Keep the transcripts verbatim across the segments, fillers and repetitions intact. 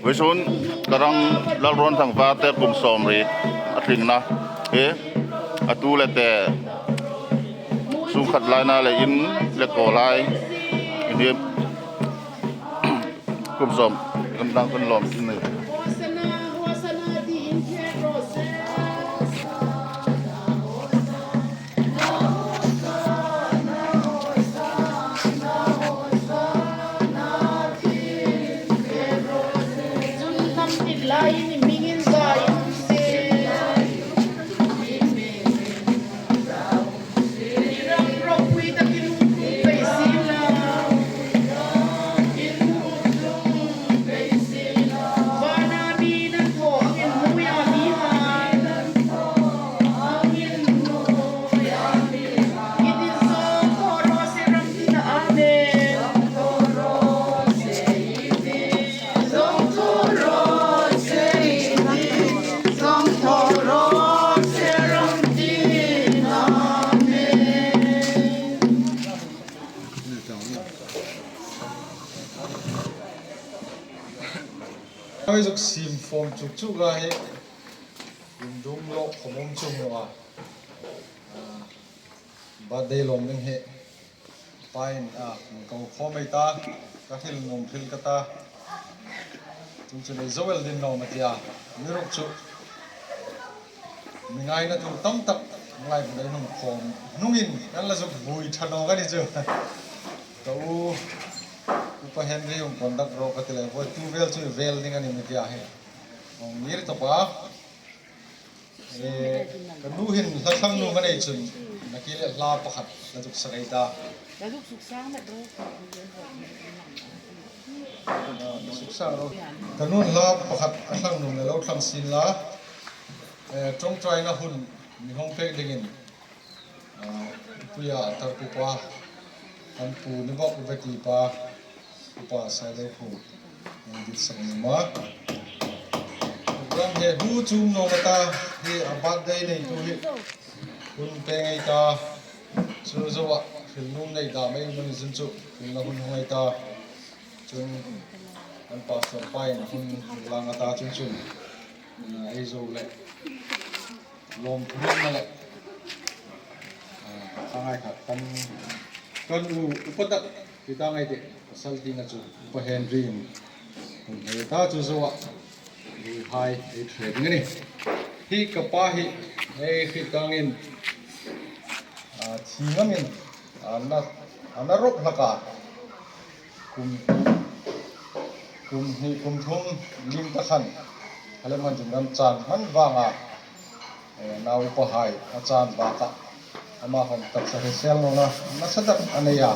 Vawisun ka rang Lalruonthang Varte kum sawmriet a tlingna hi a tu le te sungkhat laina le in le ko lai in hi kum sawm kan dang kan lawm in ni. Hoi zuk sim fawm chuk chuk a hi. Indung lo khom um chung lo a. Ah, birthday lawm ding hi. Pain a, ko khom ei ta, ka hril nuom hril ka ta. Chung chu nei zo el ding lo ma tia. Mi ruk chu. Mi ngaina tur tam tak ngai bu dai nung khom. Nungin kan la zuk vui tha naw ka ni chu. Ka u, Upa Henry hung conduct ro ka ti le, voi tu vel chu vel ding a ni mi tia hi. Hung ngir tawp a. Eh, ka nu hin hla thlang nuom a nei chun, nakie le hla pakhat la zuk sak ei ta. La zuk suksang met ro. Ah, la suksang ro. Ka nun hla pakhat a thlang nuom le lo thlang sien la. Eh, ṭawngṭaina hun mi hawng pek dingin, ah, puia a tar pupa, kan pu ni bawk u beti pa, Upa Saideiphum, hung dit sak nuom a. Program hi hu chum naw ka ta, hi a birthday neitu hi hun pe ngei ta, chu zoa hril nuom nei dam ei um a ni chun chu, hril la hun hung ei ta. Chun, kan pastor pain hun lang a ta chun chun, ah, ei zo le. Lawm thu ringna le, ah, ka ngai khat kan, kan u, upa tak, ti ta ngai te, pasal tina chu, Upa Henry in, hun hei ta chu zoa, ruihai, ei ṭhe ding a ni. Hi ka pa hi, ei hriet kangin, ah, thi ngamin, ah, na, ah, na rawp hlak a. Kum, kum hni, kum thum lim ta khan, hale man chun kan chan hman vanga, eh, nau upahai a chan baka, ama khom taksa hrisel nawna nasa tak a nei a.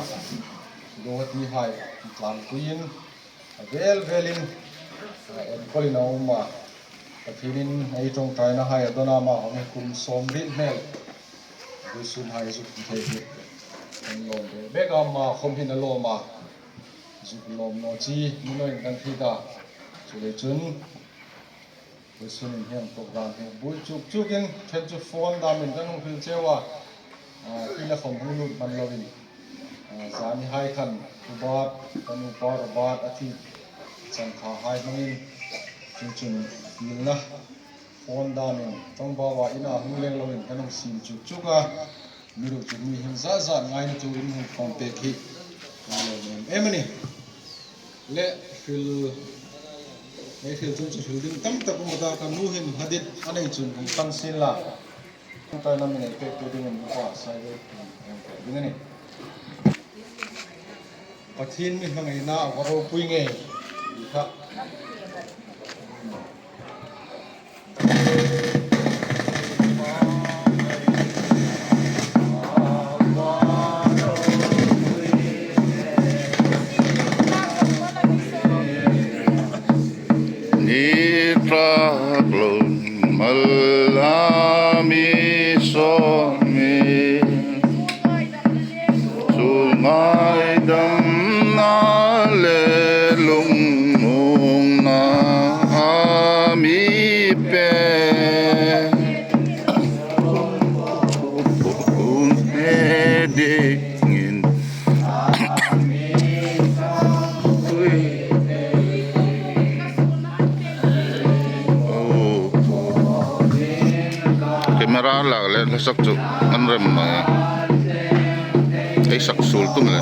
Guwahatihai tlan puiin, a vel velin, eh, enkawlin a um a. Pathienin ei ṭawngṭainahai a dawn a, ama khom hi kum sawmriet hmel. Vawisun hai zuk thei hi kan lawm ve bek a, ama khom hin a lawm a. Zuk lawm naw chi, ni naw in kan hriet a. Chuleiin chun, vawisun in hian program hi buoi chuk chukin, ṭhen chu phone damin kan hung hril cheu a. Ah, ina khom hung lut hman lovin. Ah, zanihai khan Robert, kan upa Robert a thi changkhahai hmangin, chun chun pilna phone damin, ṭawngbau a ina hung leng lovin kan hung sim chuk chuk a. Mi ruok chu mi hing zat zat ngaina turin hung phone pek hi a lawm em em a ni. Le hril, ei hril chun chu hril ding tam tak um a ta, ka nu hin hla dit a nei chun hung tang sien la. Ṭawngṭaina mi nei pek tu dingin Upa Saideiphum hung pek ding a ni. Pathien mi hmangaina a va ropui ngei ti kha. Ni tlak lo mal a mi sawmi, chu ngaidamna le lungnungna a mi pe. tak le hla sak chu an rem mai a. Ei sak suol tum le.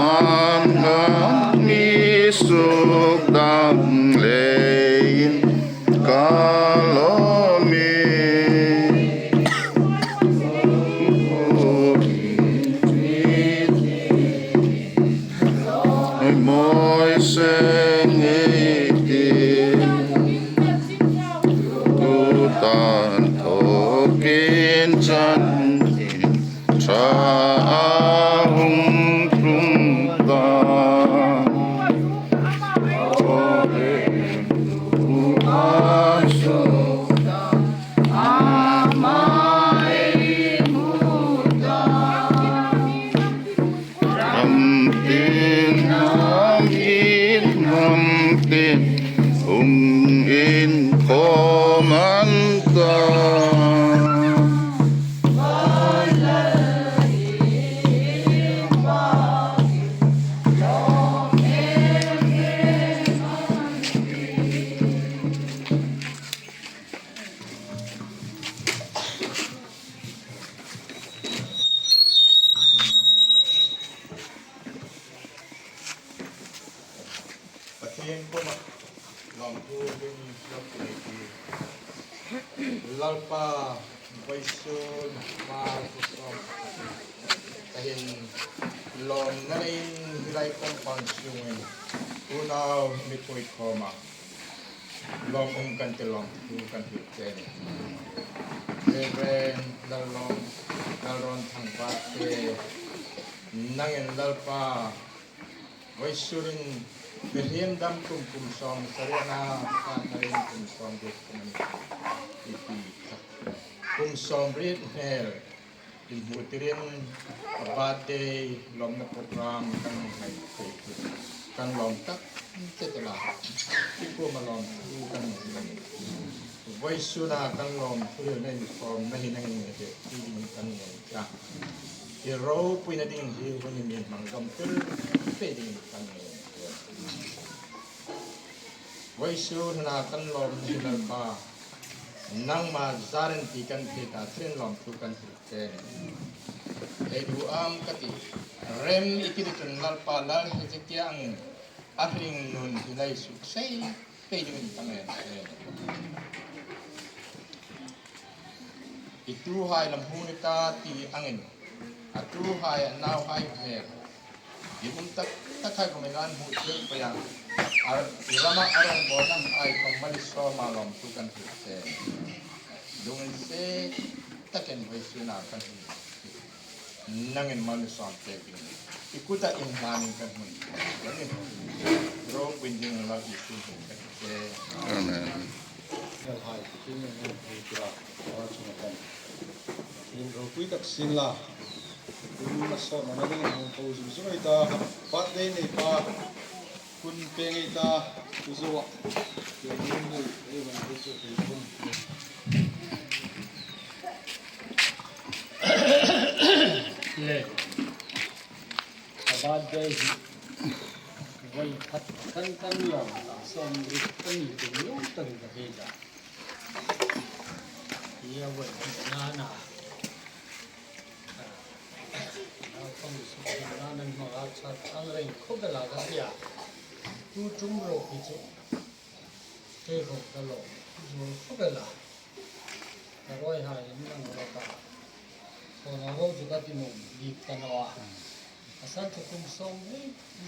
Aman mi suk dam leiin ka lawm e. Mawi seng ei ti, tu tan thawkin chanchin ṭha a hung tlung ta. Ram tin, ram in, ram tin, hung inkhawm an ta. Pathien kuoma lawmthu ding lawmthu nei ti. Lalpa, vawisun hma sawm ka hin lawmna leiin hi lai compound chungin unau mi ṭhuoi khawma lawm um kan ti, lawmthu kan hril che a nih. Reverend Lalrawn, Lalrawn Thangvate, nangin Lalpa, vawisun hin mihriem dam kum, kum sawmsari a na, ka na ring kum sawmriet kum a ni. Kum sawmriet hmel inhmu tirin a birthday lawmna program kan hmu thei chu kan lawm tak tak el a. I kuoma lawmthu kan hmu. Vawisuna kan lawmthu hril nei ni khawm na hi nangin hei ti ding kan ngen ta. I ropuina ding hi hun hi mi hmang dam tir pe ding kan ngen. Vawisun huna kan lawm ni Lalpa, nangma zarin ti kan thei ta, tin lawmthu kan hril che a nih. Ei du am ka ti, rem i ti chun Lalpa, Lal Hezekia angin a hringnun hi nei suk sei pei dingin ka ngen che a nih. I tuhai lam hmu ni ta ti angin, a tuhai a nauhai hmel, i um tak tak hai khawm i hmu thei pei a, a, i rama a rawngbawlna hai khawm malsawma lawmthu kan hril che. Lunginsiet takin vawisuna kan hril. Nangin malsawm pek ding. I kuta inhlamin kan hmun. Kan in. Ropuina ding Lal Isu hmingin kan ti che. Amen. Nalhai, tin nang hei tura, awa chunga kan. In ropui tak sien la. Tun a sawtna ding hang ko zung zung ei ta. Birthday nei pa. Kun peng ei ta. Ku zo a. Ke ni ni, ei wan ku zo ke kun. Le. Ka birthday hi voi khat kan kan lawm ta, sawmriet kan ni tum lawm ta ka hei ta. Ia voi na na. Naupang suk na nan hma a chat ang reng khawp el a ka tia. Tu tum ro pi chu. Kei khawm ka lawm. Zuol khawp el a. Ka ruoi hai in lang ro ta. Ko na ro chu ka ti nuom bik ta naw a. A san chu kum sawmli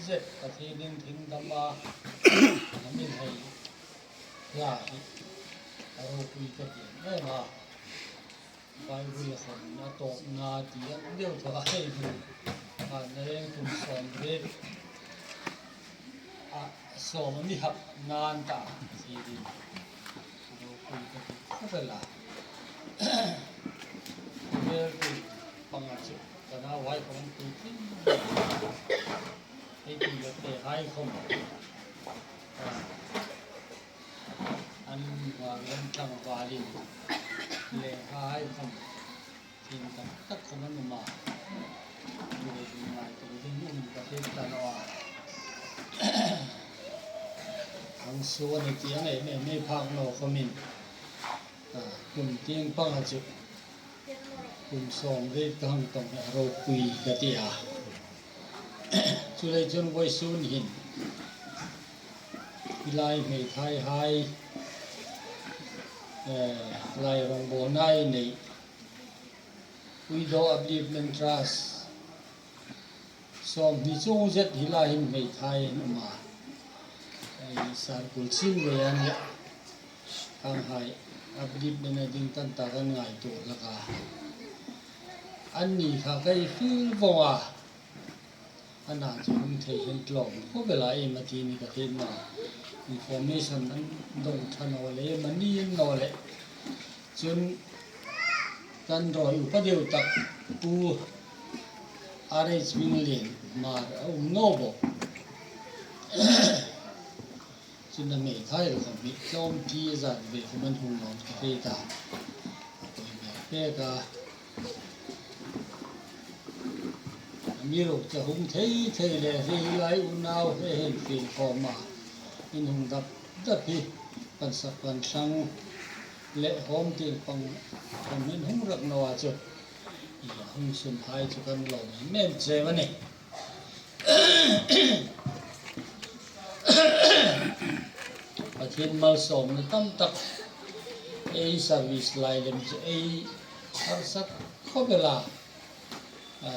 zet Pathienin thing dam a, a mi hei hla hi a ropui ka ti em em a. Bible-a khawm a tawpna ti a deu thaw a hei hmu. Kha na reng kum sawmriet a sawm a mi hap nan ta si ding. Ropui ka ti khawp el a. Vel tu panga chu ka nauhai khawm an ti tling. Hei tu le te hai khawm. An hma lam tlangvalin le hai khawm. Thing tak tak khawm an um a. Ngai ngai tur ding um ka hriet ta naw a. Ang suo ni ti ang ei mei mei phak naw khawmin. A, kum tieng panga chu. Kum sawmriet ka hang tawng a ropui ka ti a. Chuleiin chun vawisun hin. Hi lai hmeithai hai. Eh, lai rongbawlna ei nei. Widow Upliftment Trust. Sawmhni chung zet hi lai hin hmeithai an um a. Ei, Sir Kulchin Veyan le khanghai Upliftment-a ding kan ta kan ngaituo hlak a. Anni kha ka hriet vong a. Ana chu hung thei hin tlawm khawp el a, ei ma ti ni ka hriet naw a. Information an dawng ṭha naw le, mani an naw le. Chun kan rawi upa deu tak Pu R H Minglien Hmar a um naw bawk. Chun a hmeithai lo khawm hi tlawmte zat ve khawm an hung nawn ka hre ta. A poi ve pek a. Amiruokchu hung thei thei le hi lai unau he hen fiel khawm a. In hung dap dap hi pan sak pan thlang le hawm tieng pang kan min hung rak naw a chu. I hung sunhai chu kan lawm em em che a nih. Pathien malsawmna tam tak ei service lai lem chu ei harsa khawp el a. A,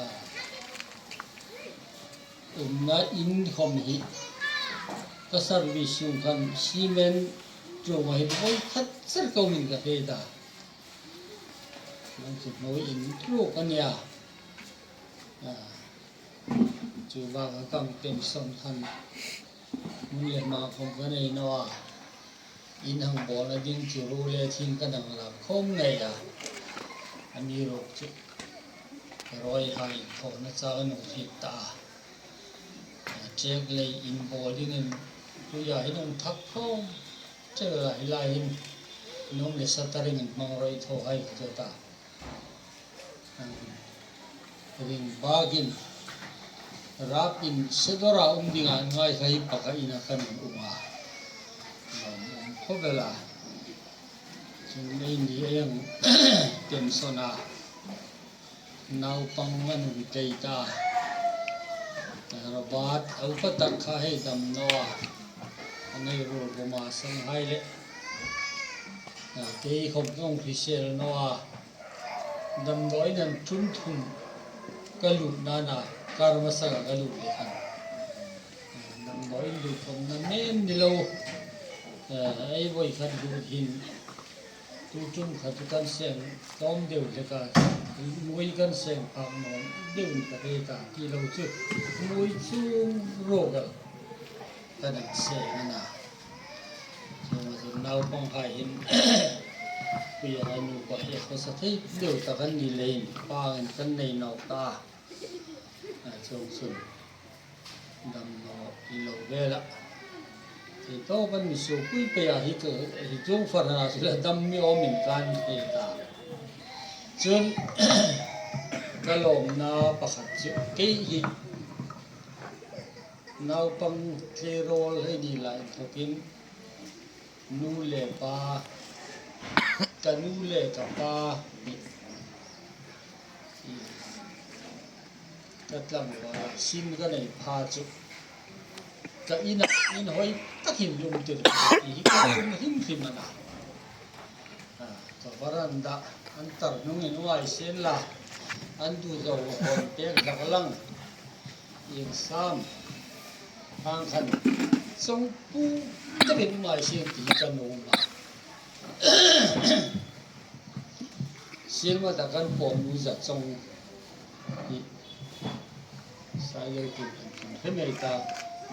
umna in khawm hi ka service sung khan cement ṭuong a hin voi khat ser ka umin ka hre ta. Nang chu hnuoi in ṭuok a nia. A, chu vaka kan pension khan hmun le hma khawm ka nei naw a. In hang bawlna ding chu ruo le thing ka hang lak khawm ngei a. Amiruokchu ka rawihai inthawna chang an hung hriet ta a. A, ṭek lei in bawl dingin tuia hin hung thak khawm ṭek a, hi lai hin hnam le shuttering an hmang rawi thaw hai ka ta. Ring bakin, rapin sedora um dinga an ngai kha hi pakhat ina kan um a. Lawm um khawp el a. Chun eini ei ang pension a. Naupang an hung tei ta. Robert, a upa tak kha hei dam naw a. A nei ruol bawma sanghai le. A, kei khawm ka hung hrisel naw a. Damdawiin an ṭum thum ka lut nana, kar hmasa ka lut le khan. Damdawiin lut khawm na men ni lo. Eh, ei voi khat lut hin. Tu ṭum khat kan seng tlawm deu hlek a. Hnuoi kan seng phak nawn deu ni ka hre ta. Ti lo chu. Hnuoi chu ruok el. Kan hang seng a na. Chuongchun naupanghai hin, puia nupa hi khawsa thei deu tak an ni leiin, pangin kan nei nawk ta. A, chuongchun damnaw i lo vela. Thei tawp an mi suopui pei a, hi ka, hi chuong far hana chu la dam mi awmin kan hre ta. Chun, ka lawmna pakhat chu, kei hi, naupang tleirawl hei ni lai inthokin nu le pa, ka nu le ka pa hi, hi ka tlangvala sin ka nei pha chu ka ina inhawi takin lum tir hi ka tum hrim hrim a na. A, ka varanda an tar hnungin uai sien la. An tu zo hon pek dak lang. Ieng sam. Hang khan. Song pu. Tabin mai siem ti ka nuom a. Siem a dak an pawm nu Zachawng. Hi. Sai lo tu kan kan. He mai ta.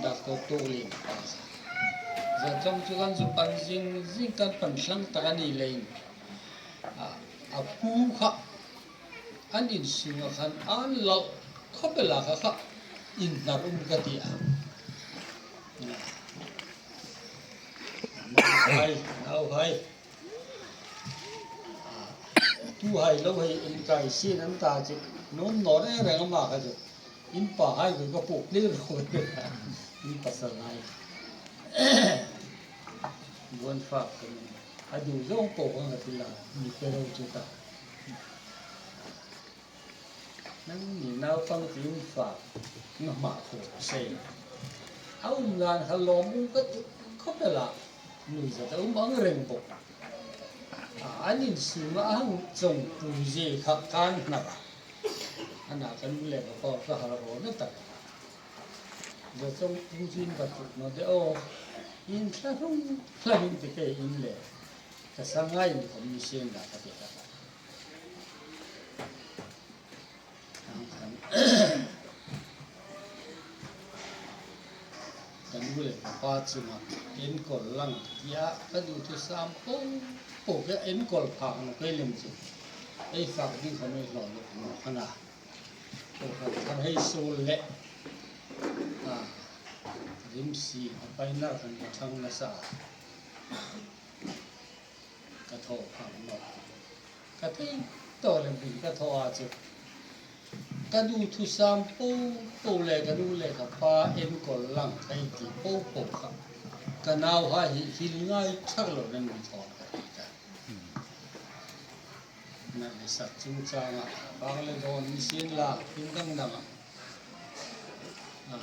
Dak to to lem. Zachawng chu kan zu pan zing zing kan pan thlang tak a ni leiin. A, a pu kha. An insunga khan an lal khawp el a kha kha inhnar um ka ti a. Nauhai, nauhai. Tuhai lo hei inkai sin an ta chu. Nuom naw reng reng a ma kha chu. In pahai kha ka puk lir ro. In pasalhai. Buon fak ka ni. A du zawng po kha ka ti la. Mi pe ro chu ta. Nangni naupang ti um fa, nangma kha sei. A um dan kha lawm um ka ti khawp el a, nuizat a um ang reng bawk. A, an insunga a hang chawng pu zie kha kan hnar a. Ana kan le ka pa ka har ro na tak. Zachawng pu chin ka tu no de o. In thla hung, thla hung ti ke in le. Ka sangai ni khom ni sien da ka ti ka. Kan, kan, kan nu le ka pa chunga enkawl lang tia ka duthusam sam po po ka enkawl phak naw ka lem chu. Ei fak ding khom ei hlaw lo naw ka na. Ko ka thar hei suol le. A, rimsi a paina kan ka thang nasa. Ka thaw phak naw. Ka thei tawk lem ding ka thaw a chu. Ka duthusam po po le ka nu le ka pa enkawl lang ka ti po po kha. Ka nauhai hi hril ngai thak lo nan mi thaw ka ti ta. Na le sak chungchanga bang le dawn ni sien la, tin dang dang a. A,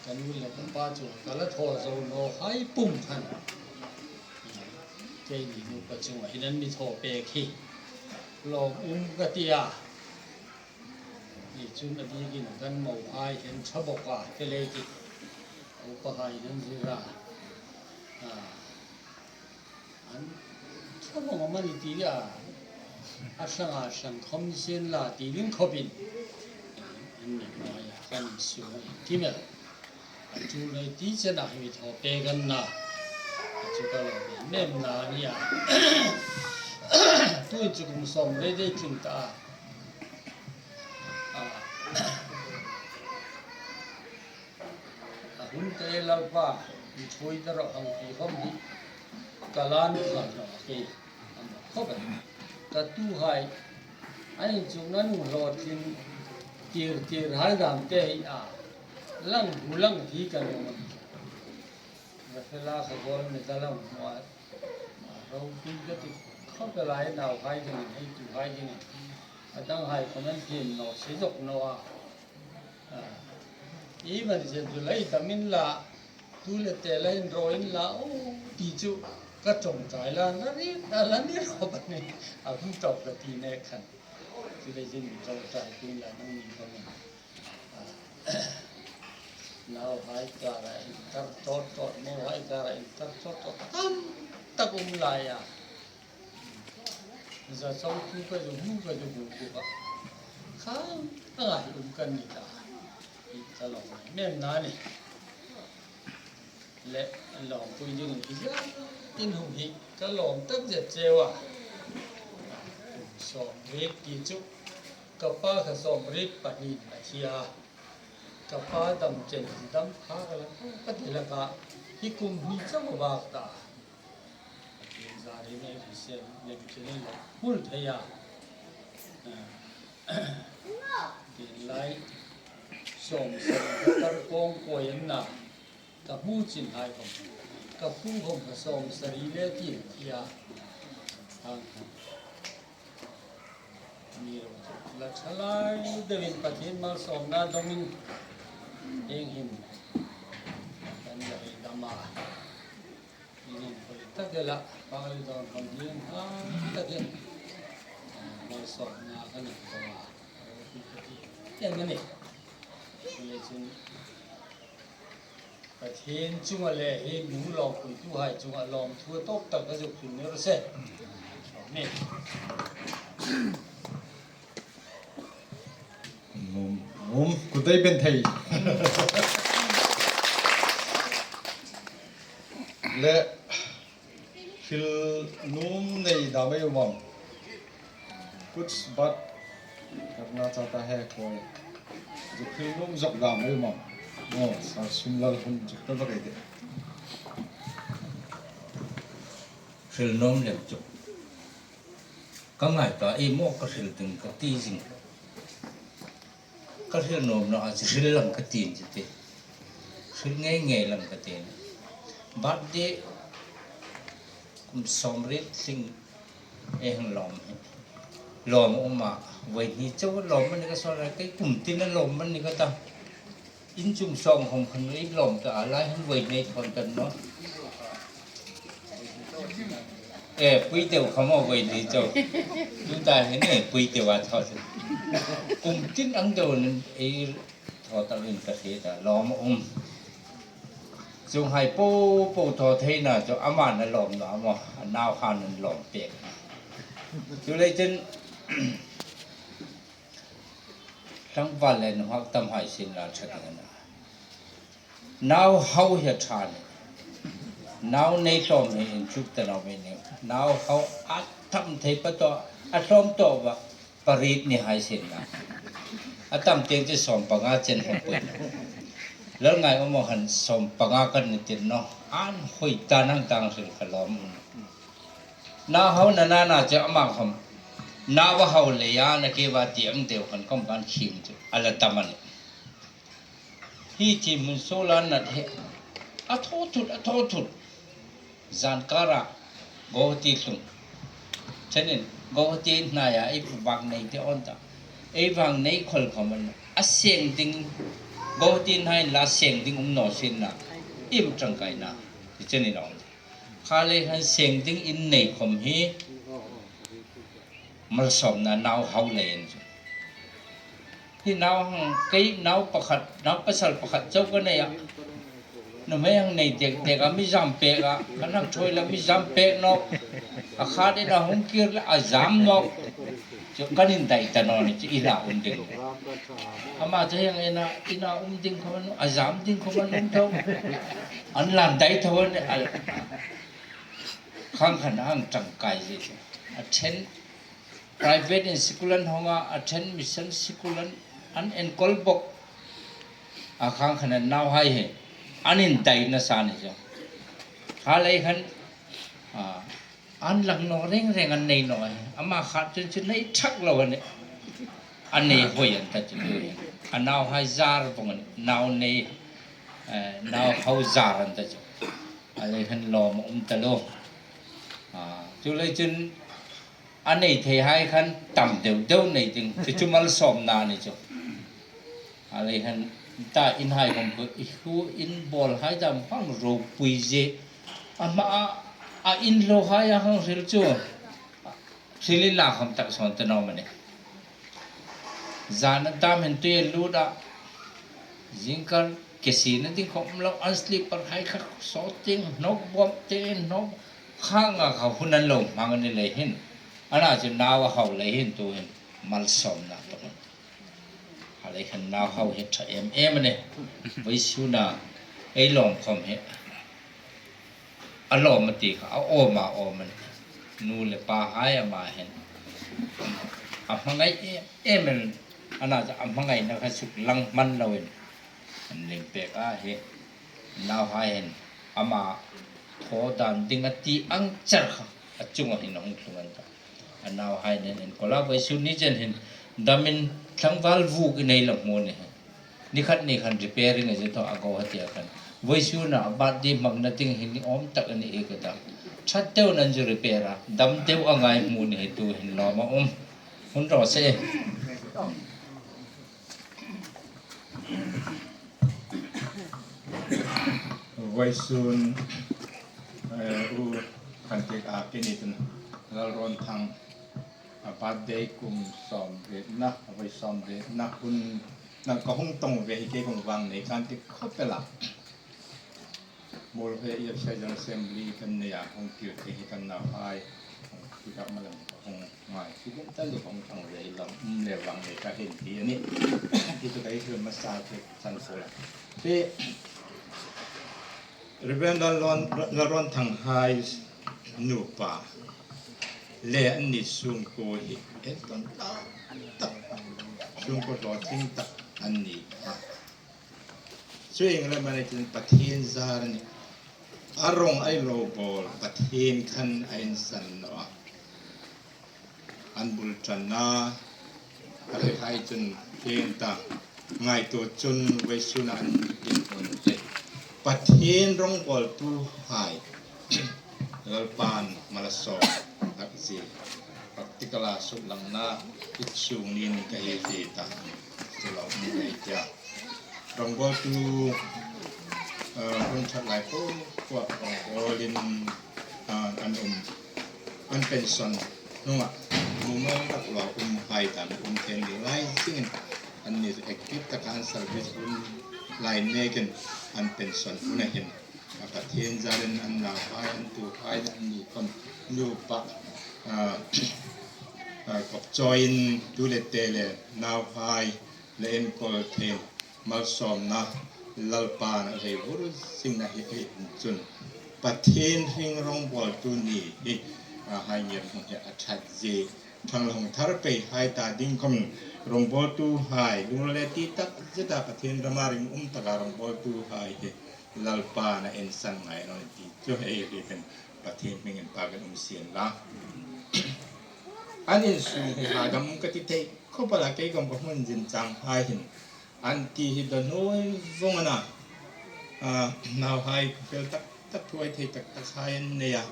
ka nu le ka pa chu ka la thaw zo naw hai pum khan. Keini nupa chunga hin an mi thaw pek hi. Lawm um ka ti a. Ni chun a bikin kan mohai hin ṭha bawk a, ke le ti. Upahai nan zira. A. An ṭha vawng am a ni ti a, a hrang a hrang khom ni sien la ti ding khawpin. An ni hnuaia kan insuo a inkim el. A tul nei ti chena hi mi thaw pek an na. A chu ka lo mem na ni a. Tuin chu kum sawm rei dei tling ta a. A. A hun te Lalpa, i thui ta rawh hang ti khom hi, ka lan khan rawh a kei, a ma khawp a. Ka tuhai, a inchukna nu hlawtling tir tir hai dam te hi a, lang bu lang hi ka nuom a. Rafaela kha gold medal a hmu a, ropui ka ti khawp a lai nauhai dingin, hei tuhai dingin, a danghai khom an thiem naw, si zawk naw a. A, i man zen chu lei dam in la, tu le te la inro in la, o, ti chu ka ṭawngṭai la, na ri, na la ni ro ba ni, a hung tawk ka ti nek khan. Chu le zin mi ṭawngṭai tu la nang ni ba ni. A, nauhai kara intar tawt tawt, mohai kara intar tawt tawt, tam tak um lai a. Zachawng tu ka zu hmu ka zu hmu ku ka. Khang khang a hi um kan ni ta. Hi ka lawm mem na ni. Le lawmpui ding hi zia tin hung hi ka lawm tak zet cheu a. Sawmriet ti chu ka pa kha sawmriet pahni a thi a. Ka pa dam chen dam kha ka la ka ti la ka hi kum hni chau a bak ta. Zarin ei hrisel lem chen la hul thei a. Tin lai sawm sawm ka tar kawng kawi an na. Ka hmu chin hai khom. Ka pu khom ka sawm sari le ti ti a. Ang. Mi ro la ṭhalai deuin Pathien malsawmna dongin hieng hin kan la rei dam a. Inin khoi tak el a, pangli dawn khom hieng ha takin, a, mal Sawtna kan an kawng a. Em a ni. Chuleiin chun Pathien chunga le hi nu lawmpuituhai chunga lawmthu a tawp tak ka zuk hril ni raw se. Ni. Lawm, lawm, kut ei beng thei. Le, hril nuom nei dam ei um am? Kut bat, karna chata he khoi. Zuk hril nuom zuk dam ei um am? Aw, Sir Sumlal hun zuk ta bak ei tih. Hril nuom lem chu. Ka ngai ta, ei maw ka hril ding ka ti zing. Ka hril nuom naw a, hril lang ka ti chu ti. Hril ngei ngei lang ka ti. Birthday kum sawmriet hring ei hang lawm hi. Lawm a um a, voi hni chau lawm a ni ka sawn a, kei kum tina lawm a ni ka ta. In chung sawng hawng khan ei lawm ta a, lai hin voi hni thawn ta naw. E, pui teu kha maw voi hni chau. Tuta hin e, pui teu a thaw chu. Kum tin ang deu nin ei thaw ta in ka hre ta, lawm a um. Chuonghai po po thaw theina chu ama na lawm naw a maw, a nauhai an lawm pek. Chuleiin chun tlangval le nunghak tam hai sin la ṭha ding a na. Nauhau hi a ṭha ni. Nau nei hlawm hi inchuk ta naw mi ni. Nauhau a tam thei pa tawh, a hlawm tawh va pariet ni hai sin la. A tam tieng chu sawmpanga chen hawng pui. Lal ngai um khan sawmpanga kan ni tir naw. An hoi ta nang tang hril kha lawm. Nauhau na na na chu ama khom. Nauhau le ya na ke va ti ang deu khan khom kan khim chu. A la tam a ni. Hi thim hun suol an nat hi a thaw thut, a thaw thut. Zankara Guwahati tlung. Chenin Guwahati hnaia ei vang nei te awn ta. Ei vang nei khol khom an a seng ding, Guwahati hnain la seng ding um naw sin la. Im ṭangkai na. Ti chenin awn. Kha lei khan seng ding in nei khom hi malsawmna nauhau lei an chu. Hi nau hang kei nau pakhat, nau pasal pakhat chau ka nei a. Nuhmei hang nei tek tek a mi zam pek a, kan hang ṭhuoi la mi zam pek nawk. A khat in a hung kir la a zam nawk. Chu kan indai ta naw ni chu ina um ding. Ama chu hieng ina, ina um ding khom an, a zam ding khom an um tho. An lan dai tho an, a khang khan a hang ṭangkai zie chu. A ṭhen private in school an hawng a, a ṭhen mission school an, an enkawl bawk. A khang khan an nauhai hi an indai nasa ni chu. Kha lei khan, a, an lang naw reng reng an nei naw hi. Ama khat chun chu nei thak lo a nih. An nei hoi an ta chu. A nauhai zar vawng a nih. Nau nei, eh, nauhau zar an ta chu. A lei khan lawm a um ta lo. A, chuleiin chun a nei thei hai khan tam deu deu nei ding. Chu chu malsawmna ni chu. A lei khan ta in hai khom ko i hu in bawl hai dam hang ropui zie. A hma a, a in lo hai a hang hril chu. Hril in la khom tak sawn ta naw ma ni. Zan a dam hin tui a lut a. Zingkar ke sina ding khom lo an slipper hai kha sawt ding hnawk bawm te hnawk khang a kha hun an lo hmang a ni lei hin. Ana chu nau a hau lei hin tu hin malsawmna tawk. A lei khan nauhau hi ṭha em em a nih. Vawisuna ei lawm khom hi. A lawm a ti kha, a awm a awm a nih. Nu le pa hai ama hin. A hmangai em em in, ana chu a hmangaina kha suk lang hman loin. An lim pek a hi. Nauhai hin, ama thaw dan ding a ti ang char kha, a chunga hin a hung tlung an ta. A nauhai nen enkawl a vawisun ni chen hin, damin tlangval vuk in ei la hmu ni hi. Ni khat ni khan repairing a zie thaw a Guwahati a khan. Vawisuna a birthday hmangna ding hin ni awm tak a ni e ka ta. Ṭhat deu nan zu repair a, dam deu a ngai hmu ni hi tu hin lawm a um. Hun raw se. Vawisun, eh, u kan tek a ke ni tun Lalrawnthang. A birthday kum sawmrietna, a voi sawmrietna hun nang ka hung tawng ve hi kei kong vang nei kan ti khawp el a. Muolhoi EFCI General Assembly kan nei a, hung kir thei hi kan nauhai. Hung kir a malang ka hung ngai. Ki kan tal hung tawng ve hi lam, um le vang nei ka hin ti a nih. Ki chu ka hi hmasa ke san so la. Ti Reverend Lalron, Lalron Thanghai nupa le anni sungkuo hi enton tak tak, sungkuo hlawtling tak an ni a. Chu eng le mani tin Pathien zar a nih. A rong ei lo bawl, Pathien khan a insan naw a. An bul ṭan a, a hriet hai chun heng ta ngaituo chun vawisuna an inhmun te. Pathien rongbawltuhai Lalpan malsawm tak zie, practical-a suklangna i chung niin ka hei hriet a, chu lo um ei tia. Rongbawltu, eh, hun ṭhat lai po po rongbawlin, eh, an um, an pension hnunga mumal tak lo um hai dan um thei ni lai zingin, anni active taka an service hun lai nekin an pension huna hin, a Pathien zarin an nauhai, an tuhai, anni khom nupa, ah, ah, kop chawiin tu le te le nauhai le enkawl thei malsawmna Lalpan a hei vur zingna hi ei um chun, Pathien hring rongbawltu ni hi, a, hai ngir hmun hi a ṭhat zie. Thang lo hung thar pei hai ta ding khom rongbawltuhai lungril le ti tak zeta Pathien rama ring um taka rongbawltuhai hi Lalpan a insan ngai naw ti chu ei hriet in Pathien hmingin pakin um sien la. An insung hi hadam ka ti thei khawp el a, kei khom ka hmun zin chang hai hin an ti hi dawn nuoi vong a na. A, nauhai fel tak tak, thuoi thei tak tak hai an nei a.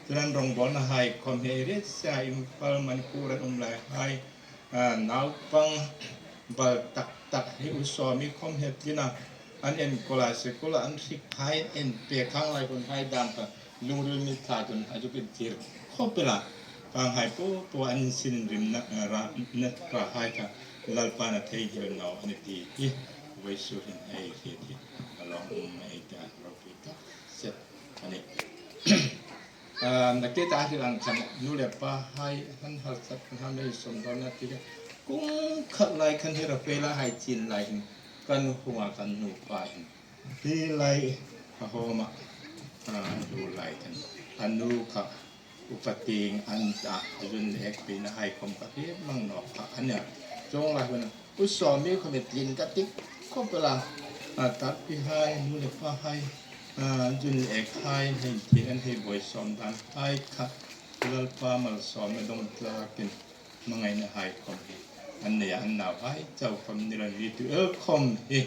Chuan rongbawlna hai khom hi riet se a, Imphal, Manipur an um lai hai, a, naupang bal tak tak hi u Sawmi khom hi tlin a, an enkawl a, school-a an hrik hai, an pek khang lai hun hai dan kha lungril mi tla chun a zuk inthir khawp el a. Panghai po po an sin rimna, eh, ra, na, ra hai kha Lalpan a theinghil naw a ni ti hi vawisun hin ei hriet hi a lawm um ei ta ropui tak zet a nih. Ah, nakie ta hril ang khan nu le pa hai han harsat, han hei sawm dawn a ti kha. Kum khat lai khan hi Rafaela hai chin lai hin kan hung a, kan nupa hin hi lai a hawm a, ah, nu lai khan a nu kha upa tieng an ta, a zun le ek peina hai khom ka hriet mang nawk kha a nia. Chuong lai hun u Sawmi khom hi tlin ka ti khawp el a, a, tarpuhai, nu le pahai, a, zun le ek hai, hei thil an hei buoi sawm dan hai kha Lalpa malsawmna dong tlakin hmangaina hai khom hi an nei a, an nauhai chau khom ni lo ni tu el khom hi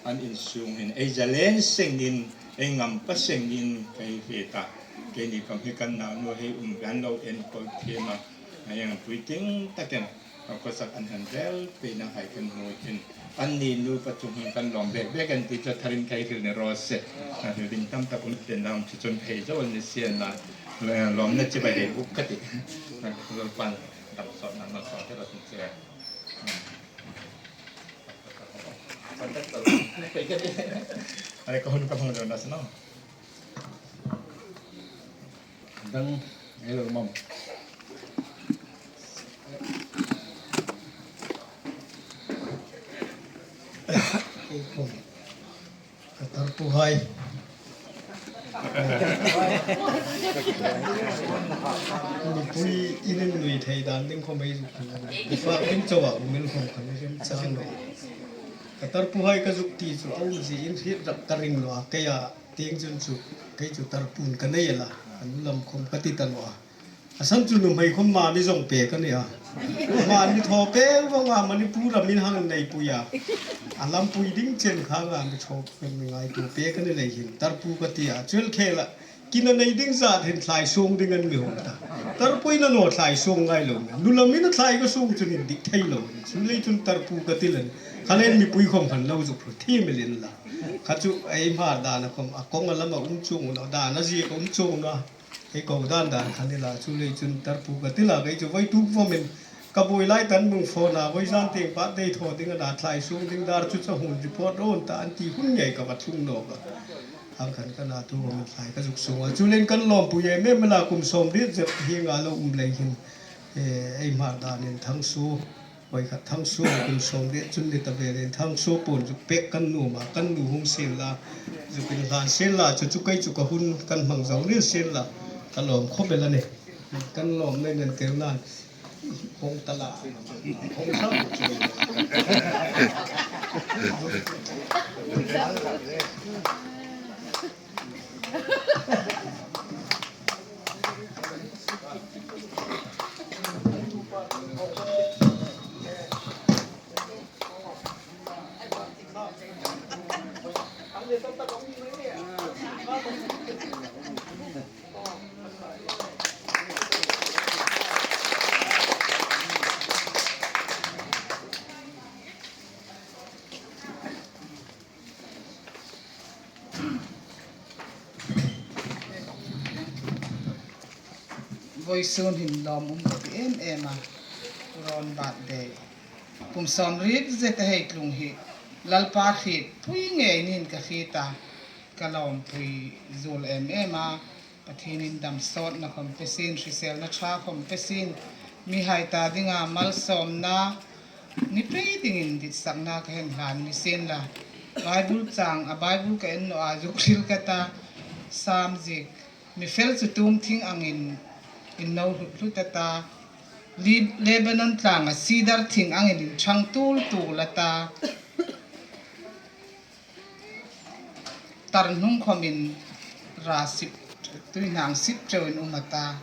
an insung hin ei zalen sengin, ei ngam pa sengin ka hei hriet a. Keini khom hi kan nau nu hei um ve an lo enkawl thiem a, a eng puitling takin a khawsak an han rel peina hai kan hmu hin, anni nupa chung hin kan lawm bek bek an ti chu tharin ka hei hril ni raw se. A hril ding tam tak um ten lam chu chun hei zo an ni sien la, lawmna chibai hei buk ka ti. Lalpan dam sawtna malsawm te rawh sin che. Ai, ka hun ka hmang lo na sino. Dang, hello, mom. Ka tarpuhai. Mipui in an nui thei dan ding khom ei zuk. Fa in chawa um in khom khan rim chang lo. Ka tarpuhai ka zuk ti chu a um zie in hriet rak ka ring lo a, kei a tieng chun chu kei chu tarpu'n ka nei a la. An lam khom ka ti ta lo a. A san chu nuhmei khom mani zong pek a ni a. Mani thaw pek vong a, Manipur a min hang nei pui a. A lampui ding chen kha nga mi thaw pek mi ngaituo pek a ni lei hin tarpu ka ti a. Chuel khel a, kina nei ding zat hin thlai suong ding an mi hung ta. Tarpuina naw thlai suong ngai lo. Nu lamin a thlai ka suong chun indik thei lo. Chu lei chun tarpu ka ti lem. Kha leng mipui khom khan lo zuk hlu thiem el in la. Kha chu ei hma dan a khom a kawng a lam a um chuong naw, dan a ziek a um chuong naw. Hei ko dan dan khan ila chu lei chun tarpu ka tila kei chu voi tuk vomin ka buoi lai tan bung phone a voi zan tieng pa dei thaw ding a na thlai sung ding dar chu chahun report ron ta an ti hun ngei ka va thlung nawk a. Ang khan ka na tu vomin thlai ka zuk sung a. Chu leiin kan lawmpui em em la kum sawm riet zet hi nga lo um lei hin. Eh, ei hmar danin Thangsuo, voi khat Thangsuo kum sawm riet chun ni ta velin Thangsuo puon zuk pek kan nuom a, kan nu hung sien la, zuk inhlan sien la, chu chu kei chu ka hun kan hmang zo nih sien la, ka lawm khawp el a nih. Kan lawm nei nen kel nan, hung ta la, hung sa chu. Voisun hin lawm um ka ti em em a, Ron birthday. Kum sawm riet zet a hei tlung hi, Lalpa hrietpui ngei nin ka hriet a, ka lawmpui zuol em em a, Pathienin damsawtna khawm pe sien, hriselna ṭha khawm pe sien, mihai ta dinga malsawmna ni pei dingin ditsakna ka hei hlan ni sien la. Bible chang, a Bible ka en naw a, zuk hril ka ta, Sam ziek, mi fel chu tum thing angin inno hlut hlut a ta, Li-, Lebanon tlanga sidar thing angin inṭhang tul tul a ta. Tar hnung khawmin ra sip, tuihnang sip ṭeuin um a ta.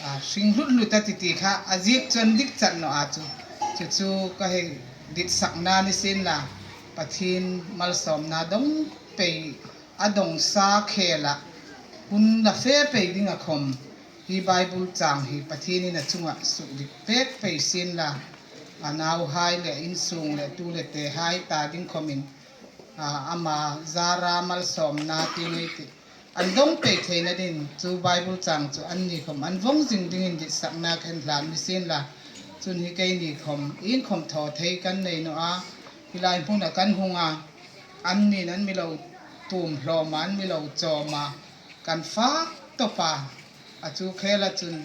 A, hring hlut hlut a ti ti kha, a ziek chu an dik chat naw a chu. Chu chu ka hei ditsakna ni sien la, Pathien malsawmna dawng pei, a dawngsa khela, hun la fe pei dinga khawm, hi Bible chang hi Pathienin a chunga suk dik pek pei sien la, a nauhai le insung le tu le tehai ta ding khawmin, a, ama zara malsawmna ti ngei ti. An dawng pei theina din chu Bible chang chu anni khawm an vawng zing dingin ditsakna ka hei hlan ni sien la. Chun hi keini khawm, ieng khawm thaw thei kan nei naw a. Hi lai hmuna kan hung a. Annin an mi lo tum hlawm a, an mi lo chawm a. Kan fak tawp a. A chu khela chun,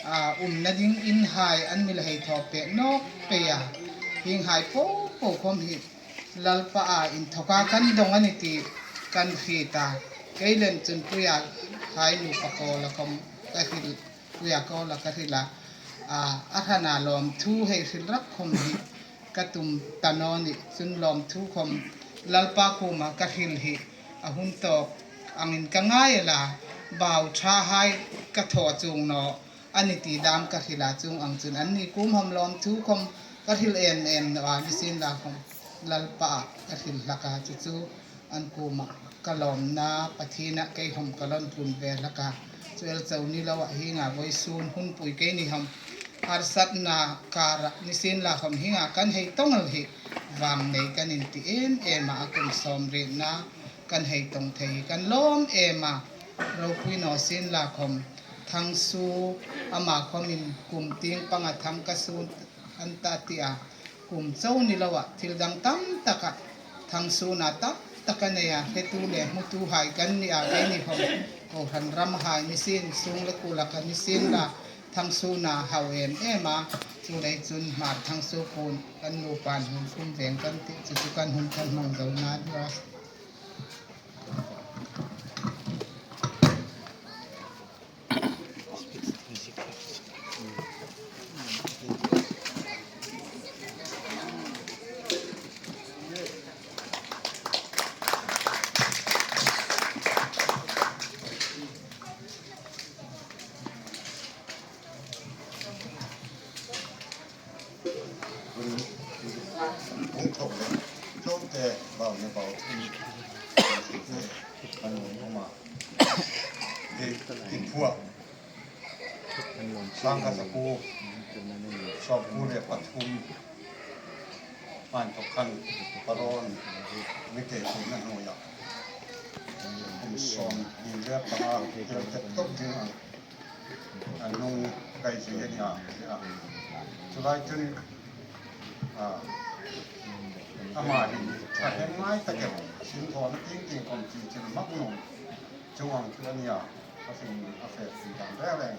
a, umna ding inhai an mi la hei thaw pek nawk pei a. Hienghai po po khawm hi Lalpa a inthoka kan dawng a ni ti kan hriet a. Kei lem chun Puia hai nupa kawla khawm ka hril, Puia kawla ka hril a. A, a hrana lawmthu hei hril rak khawm hi ka tum ta naw ni. Chun lawmthu khawm Lalpa kuoma ka hril hi a hun tawk angin ka ngai a la, bau ṭhahai ka thaw chuong naw a ni ti dam ka hril a, chuong ang chun anni kuom hawm lawmthu khawm ka hril em em naw a, ni sien la khawm Lalpa a ka hril hlak a, chu chu an kuoma ka lawmna Pathiena kei hawm ka lawn tlun ve hlak a. Chu el chau ni lo a, hienga vawisun hunpui keini hawm harsatna kara ni sien la khawm hienga kan hei tawng el hi vang nei kan inti em em a, a kum sawm rietna kan hei tawng thei hi kan lawm em a. Ropui naw sien la khawm Thangsuo ama khawmin kum tieng panga Thangkasuo an ta ti a. Kum chau ni lo a, thil dang tam taka Thangsuona tam taka nei a, hretu le hmutuhai kan ni a, keini khawm kohran ramhai ni sien, sung le kula ka ni sien la, Thangsuona hau em em a, chu lei chun Hmar Thangsuo puon kan nupa'n hun kum veng kan tih, chu chu kan hun kan hmang zo na dira. Hung thawk le, tlawmte bau ne bau thum, kan hung awm a. Hei, inphuak, sangkhat zakuo sawmkuo le pathum, hmain thawk khan, paron, mi te thei na hnuoia. Kum sawm, Panga tel tek tawp ding a, a nung kai zui a nia. Chu lai chun, a, ama hi a heng ngai tak el, sinthawna tieng tieng khom chi chil mak nuom chung ang chu a nia. A hring a fe si dan reng reng.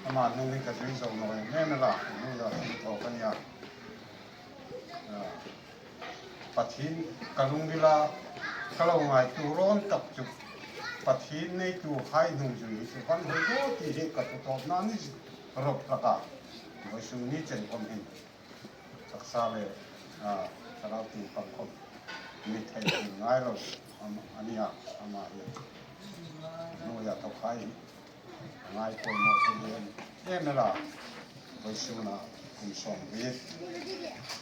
Ama nung hi ka zui zo naw em em el a, nung hi a hring thaw ka nia. A, Pathien ka lungrila ka lo ngaituo rawn tak chu, Pathien neituhai hnung zui hi chu van hoi daw ti hi ka thutawpna ni rawp hlak a. Vawisun ni chen khom hin taksa le, a, thlarau tieng pang khom mi thei ngai lo am-, a nia, ama hi. Nuoia thawkhai hi ngai pawimawh thei em em el a, vawisuna kum sawmriet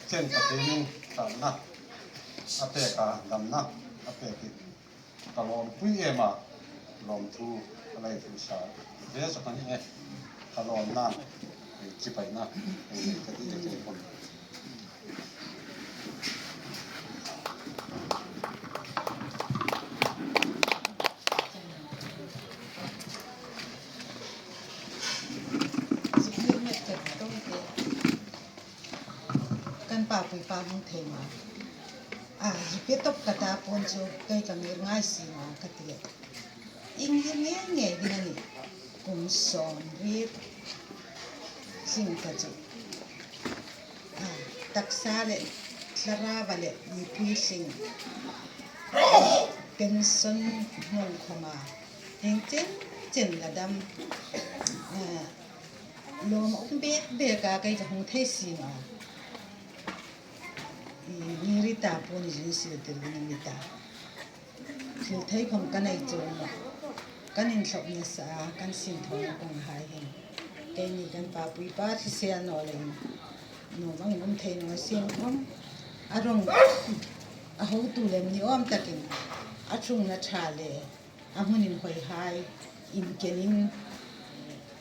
chen Pathienin ṭhatna a pek a, damna a pek hi ka lawmpui em a, lawmthu ka lei thu sa ve sa ka ni e, ka lawmna, chipaina ka ti te te khom. Kan papui pa hung thei ma. A, zuk pe tawp ka ta puon chu kei ka ngir ngai si ma ka ti le. I ngir ngei ngei ding a nih. Kum sawmriet zing ta chu. A, taksa le thlarau le mipui hring. Pension hnung khoma. Hieng chen chen la dam. A, lawm a um bek bek a kei ka hung thei si ma. I, i ri ta puon zin sil tir ding a ni ta. Thil thei khom ka nei chuong nawh. Kan inthlop nasa a, kan sinthawna kawng hai hin. Keini kan papui pa thisen naw leiin. Nuom angin um thei naw sien khom. A rawng a hotu lem ni awm takin. A ṭhungna ṭha le. A hmun inhoi hai. Inkenin.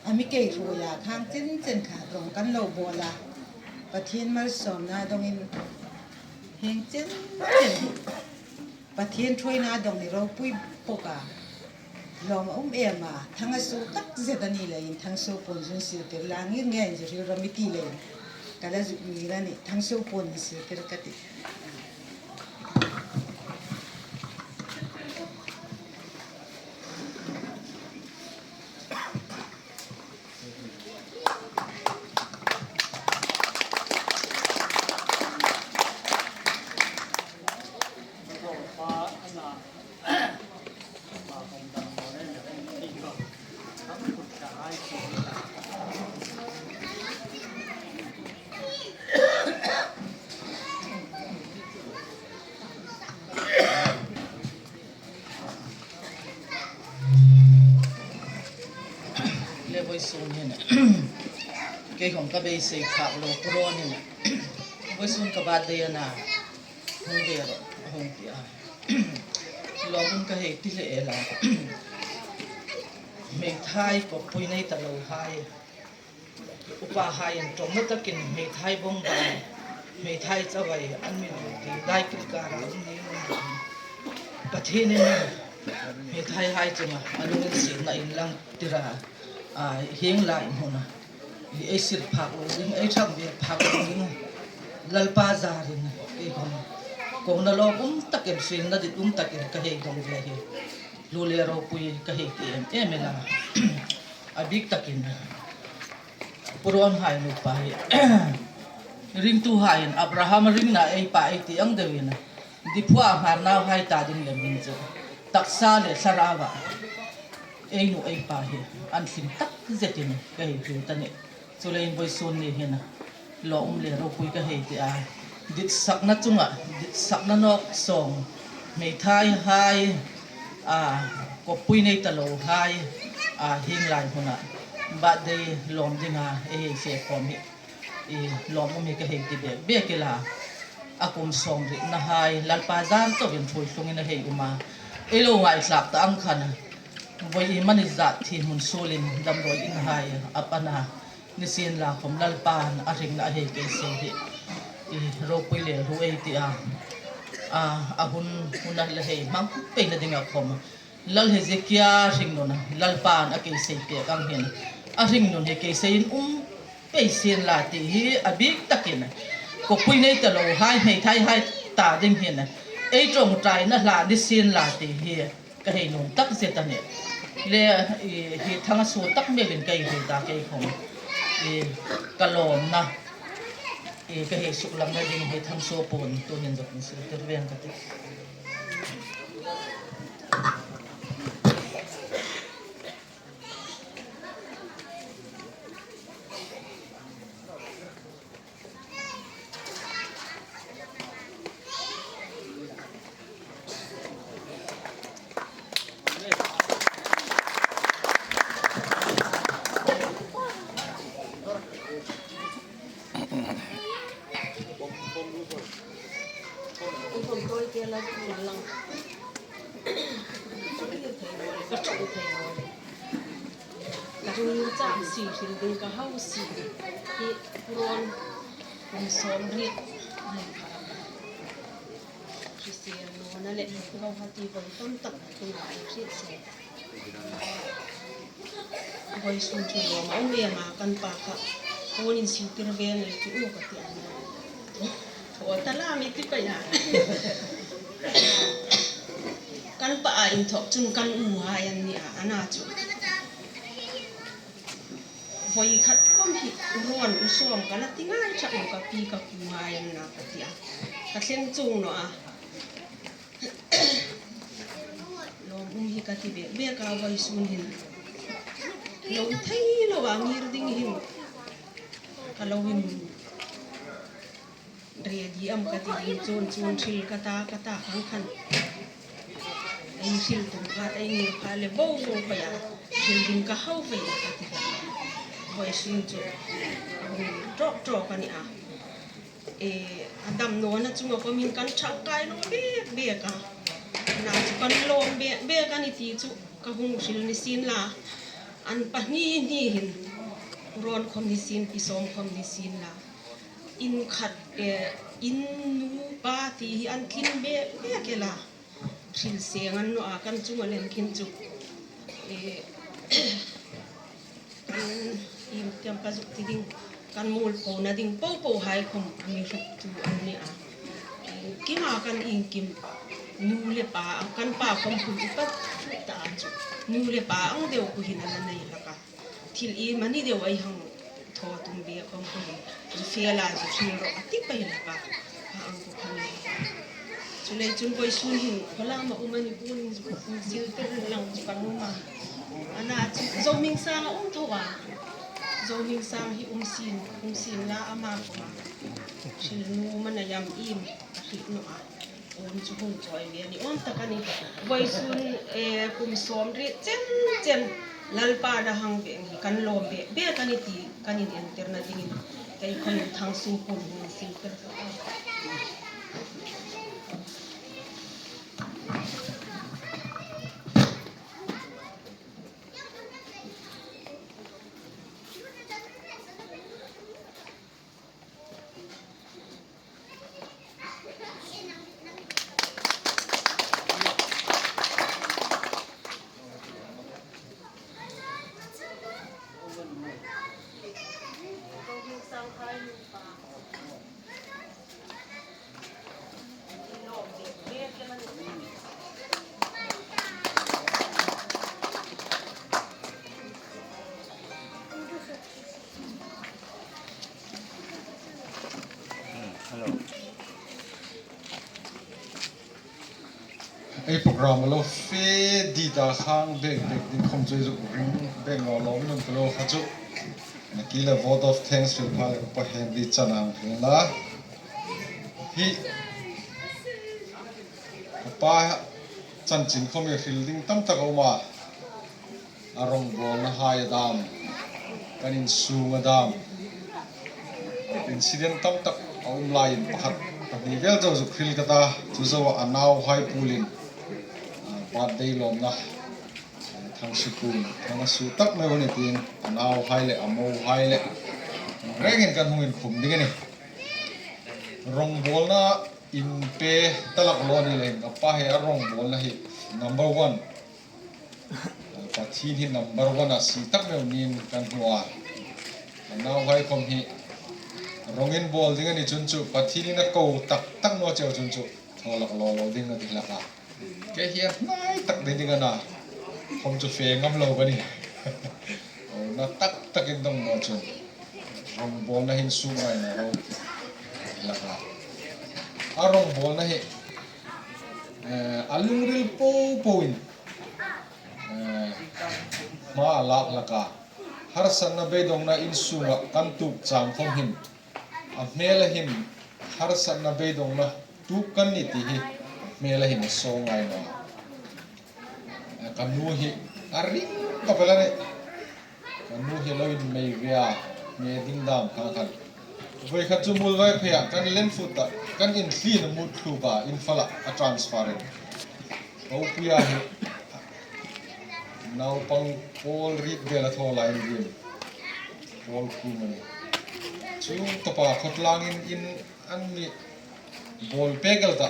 A mi kei hruoia khang chen chen kha rawng kan lo bawl a. Pathien malsawmna dongin. Hieng chen chen. Pathien ṭhuoina dong ni ropui bawk a. Lawm a um em a, Thangsuo tak zet a ni leiin, Thangsuo puon zun sil tir la ngir ngei in zuk hril rawh mi ti leiin. Ka la zuk ngir a nih, Thangsuo puon zun sil tir ka ti. Le vawisun hin. Kei khom ka beisei phak lo, Pu Rawn hin. Vawisun ka birthday a na. Hung ve rawh, hung ti a. Lawm um ka hei ti hle el a. Hmeithai kawppui nei ta lo hai. Upa hai an ṭawngna takin hmeithai bawngbai, hmeithai chavai an mi duh ti dai kil kara um ni um. Pathienin hmeithai hai chunga a lunginsietna inlang tira, a, hieng lai hmuna ei sir phak lo ding, ei ṭhang ve phak lo ding. Lalpa zarin ei khom kona lawm um takin, hringna dit um takin ka hei dong ve hi. Hlu le ropui ka hei ti em em el a. A bik takin. Pu Rawn hai nupa hi. Ringtuhaiin Abraham ringna ei pa ei ti ang deuin. Diphuah hmar nauhai ta ding lem hin chu. Taksa le thlarauva. Ei nu ei pa hi. An hlim tak zetin ka hei hril ta nih. Chuleiin vawisun ni hin. Lawm um le ropui ka hei ti a. Ditsakna chunga, ditsakna nawk sawng. Hmeithai hai. A, kawppui nei ta lo hai, a, hieng lai hmuna birthday lawm dinga ei hei fe khom hi, i, lawm um hi ka hei ti bek bek el a. A kum sawmrietna hai, Lalpa zar chauhin ṭhuoi tlungin a hei um a. Ei lo ngaithlak ta ang khan, voi i mani zat thi hmun suolin damdawi in hai a pan a. Nisienlakhom Lalpan a hringna a hei kei sei hi, i, ropui le hlu ei ti a. A, a hun, hun a la hei hmang peina dinga khom. Lal Hezekia hringnun Lalpan a kei sei pek ang hin, a hringnun hi kei seiin um pei sien la ti hi a bik takin, khawpui nei ta lo hai, hmeithai hai ta ding hin, ei ṭawngṭaina hla ni sien la ti hi ka hei nuom tak zet a nih. Le, i, hi thang a suo tak meuin ka hei ta kei khom, i, ka lawmna, i, ka hei suklanna ding hi thang suo puon tuhin zuk insiltir ve ang ka ti. Ka ṭawng thei naw le. Ka ṭawng chak si, hril ding ka hau si. Hi Puron kum sawmriet. Hrisel nawna le, Guwahati voi tam tak hnunga hriet si. Vawisun chu lawm a um em a, kan pa kha phone-in siltir ve ngei ti u ka ti a. Thaw ta la mi ti pei a. Kan pa a inthawk chun kan u hai an ni a, a na chu. Voi khat khom hi u Ron u Sawm ka la ti ngai ṭhak lo, ka pi ka pu hai an na ka ti a. Ka thleng chuong naw a. Lawm um hi ka ti bek bek a, vawisun hin lo thei lo a ngir ding hin ka lo inready am ka ti ding, chuong chuong hril ka ta, ka ta khan khan. Ei hril tum kha, ei ngir kha le bo bo khoi a, hril ding ka hau ve ka ti kha. Vawisun chu a hung ṭawk ṭawk a ni a. E, a dam nawna chunga khomin kan ṭhangkai naw bek bek a. Na chu kan lawm bek bek a ni ti chu ka hung hril ni sien la. An pahni hni hin, Ron khom ni sien, Pi Sawm khom ni sien la. In khat, e, in nu pa ti hi an tlin bek bek el a. Hril seng an naw a, kan chunga lem khin chu. E, kan, ieng tiam ka zuk ti ding, kan mualphona ding po po hai khom a mi hruktu an ni a. E, kima kan iengkim nu le pa, kan pa khom khum upa ta chu. Nu le pa ang deu khu hin a la nei hlak a. Thil iemani deu ei hang thaw tum bek khom khu hin, zu fe la zu hril ro a ti pei hlak a. A ang khu khan. Chuleiin chun vawisun hin khawlam a um a ni puon, zu siltir lang chu ka nuom a. A na chu Zomingsang a um tho a. Zomingsang hi um sien, um sien la ama khom a. Hril nuom a na yam im ka hriet naw a. Aw, chu hung chawi ve a ni awm tak a nih. Vawisun, eh, kum sawmriet chen chen Lalpan a hang ve ang hi kan lawm bek bek a nih ti kan inentirna dingin kei khom thang suo puon hung siltir ka ta. Ei program a lo fe di ta khang bek bek ding khom chu ei zuk ring bek naw lawm in um ta lo kha chu. Nakie le vote of thanks hril pha le ka pa Henry chan a hang hril a. Hi ka pa chanchin khom hi hril ding tam tak a um a. A rawngbawlna hai a dam, kan insung a dam. Incident tam tak a um laiin pakhat pahni vel chau zuk hril ka ta, chu zoa a nauhai puolin, ah, birthday lawmna, ah, thang suo puon, thang a suo tak mai a ni tiin, a nauhai le, a mohai le, rengin kan hung inkhum ding a nih. Rawngbawlna inpe ta lak lo ni leiin, ka pa hi a rawngbawlna hi number one. Pathien hi number one a si tak meu niin kan hmu a. A nauhai khawm hi rawng inbawl ding a ni chun chu Pathienin a ko tak tak naw cheu chun chu thaw lak lo lo ding a ti hlak a. Kei hi a hnai tak ding ding a na. Khawm chu fe ngam lo ka ni. Ko na tak tak in dong naw chun rawngbawlna hin suk ngai naw ro ti hlak a. A rawngbawlna hi, eh, a lungril po po in, eh, hma a lak hlak a. Harsatna beidongna insunga kan tuok chang khawm hin, a hmela hin harsatna beidongna tuok kan ni ti hi a hmela hin a saw ngai naw a. Ka nu hi a ring ka pe la ni. Ka nu hi lo inmei ve a, mi ding dam kha khan. Voi khat chu Muolvaiphei a kan len fut ta, kan in thlin a mut thlu ba, Imphal a a transfer in. Ko pui a hi naupang pawl riet vel a thaw lai in rim. Pawl khu mani. Chu tapa khawtlang in, in an mi bawl pek el ta.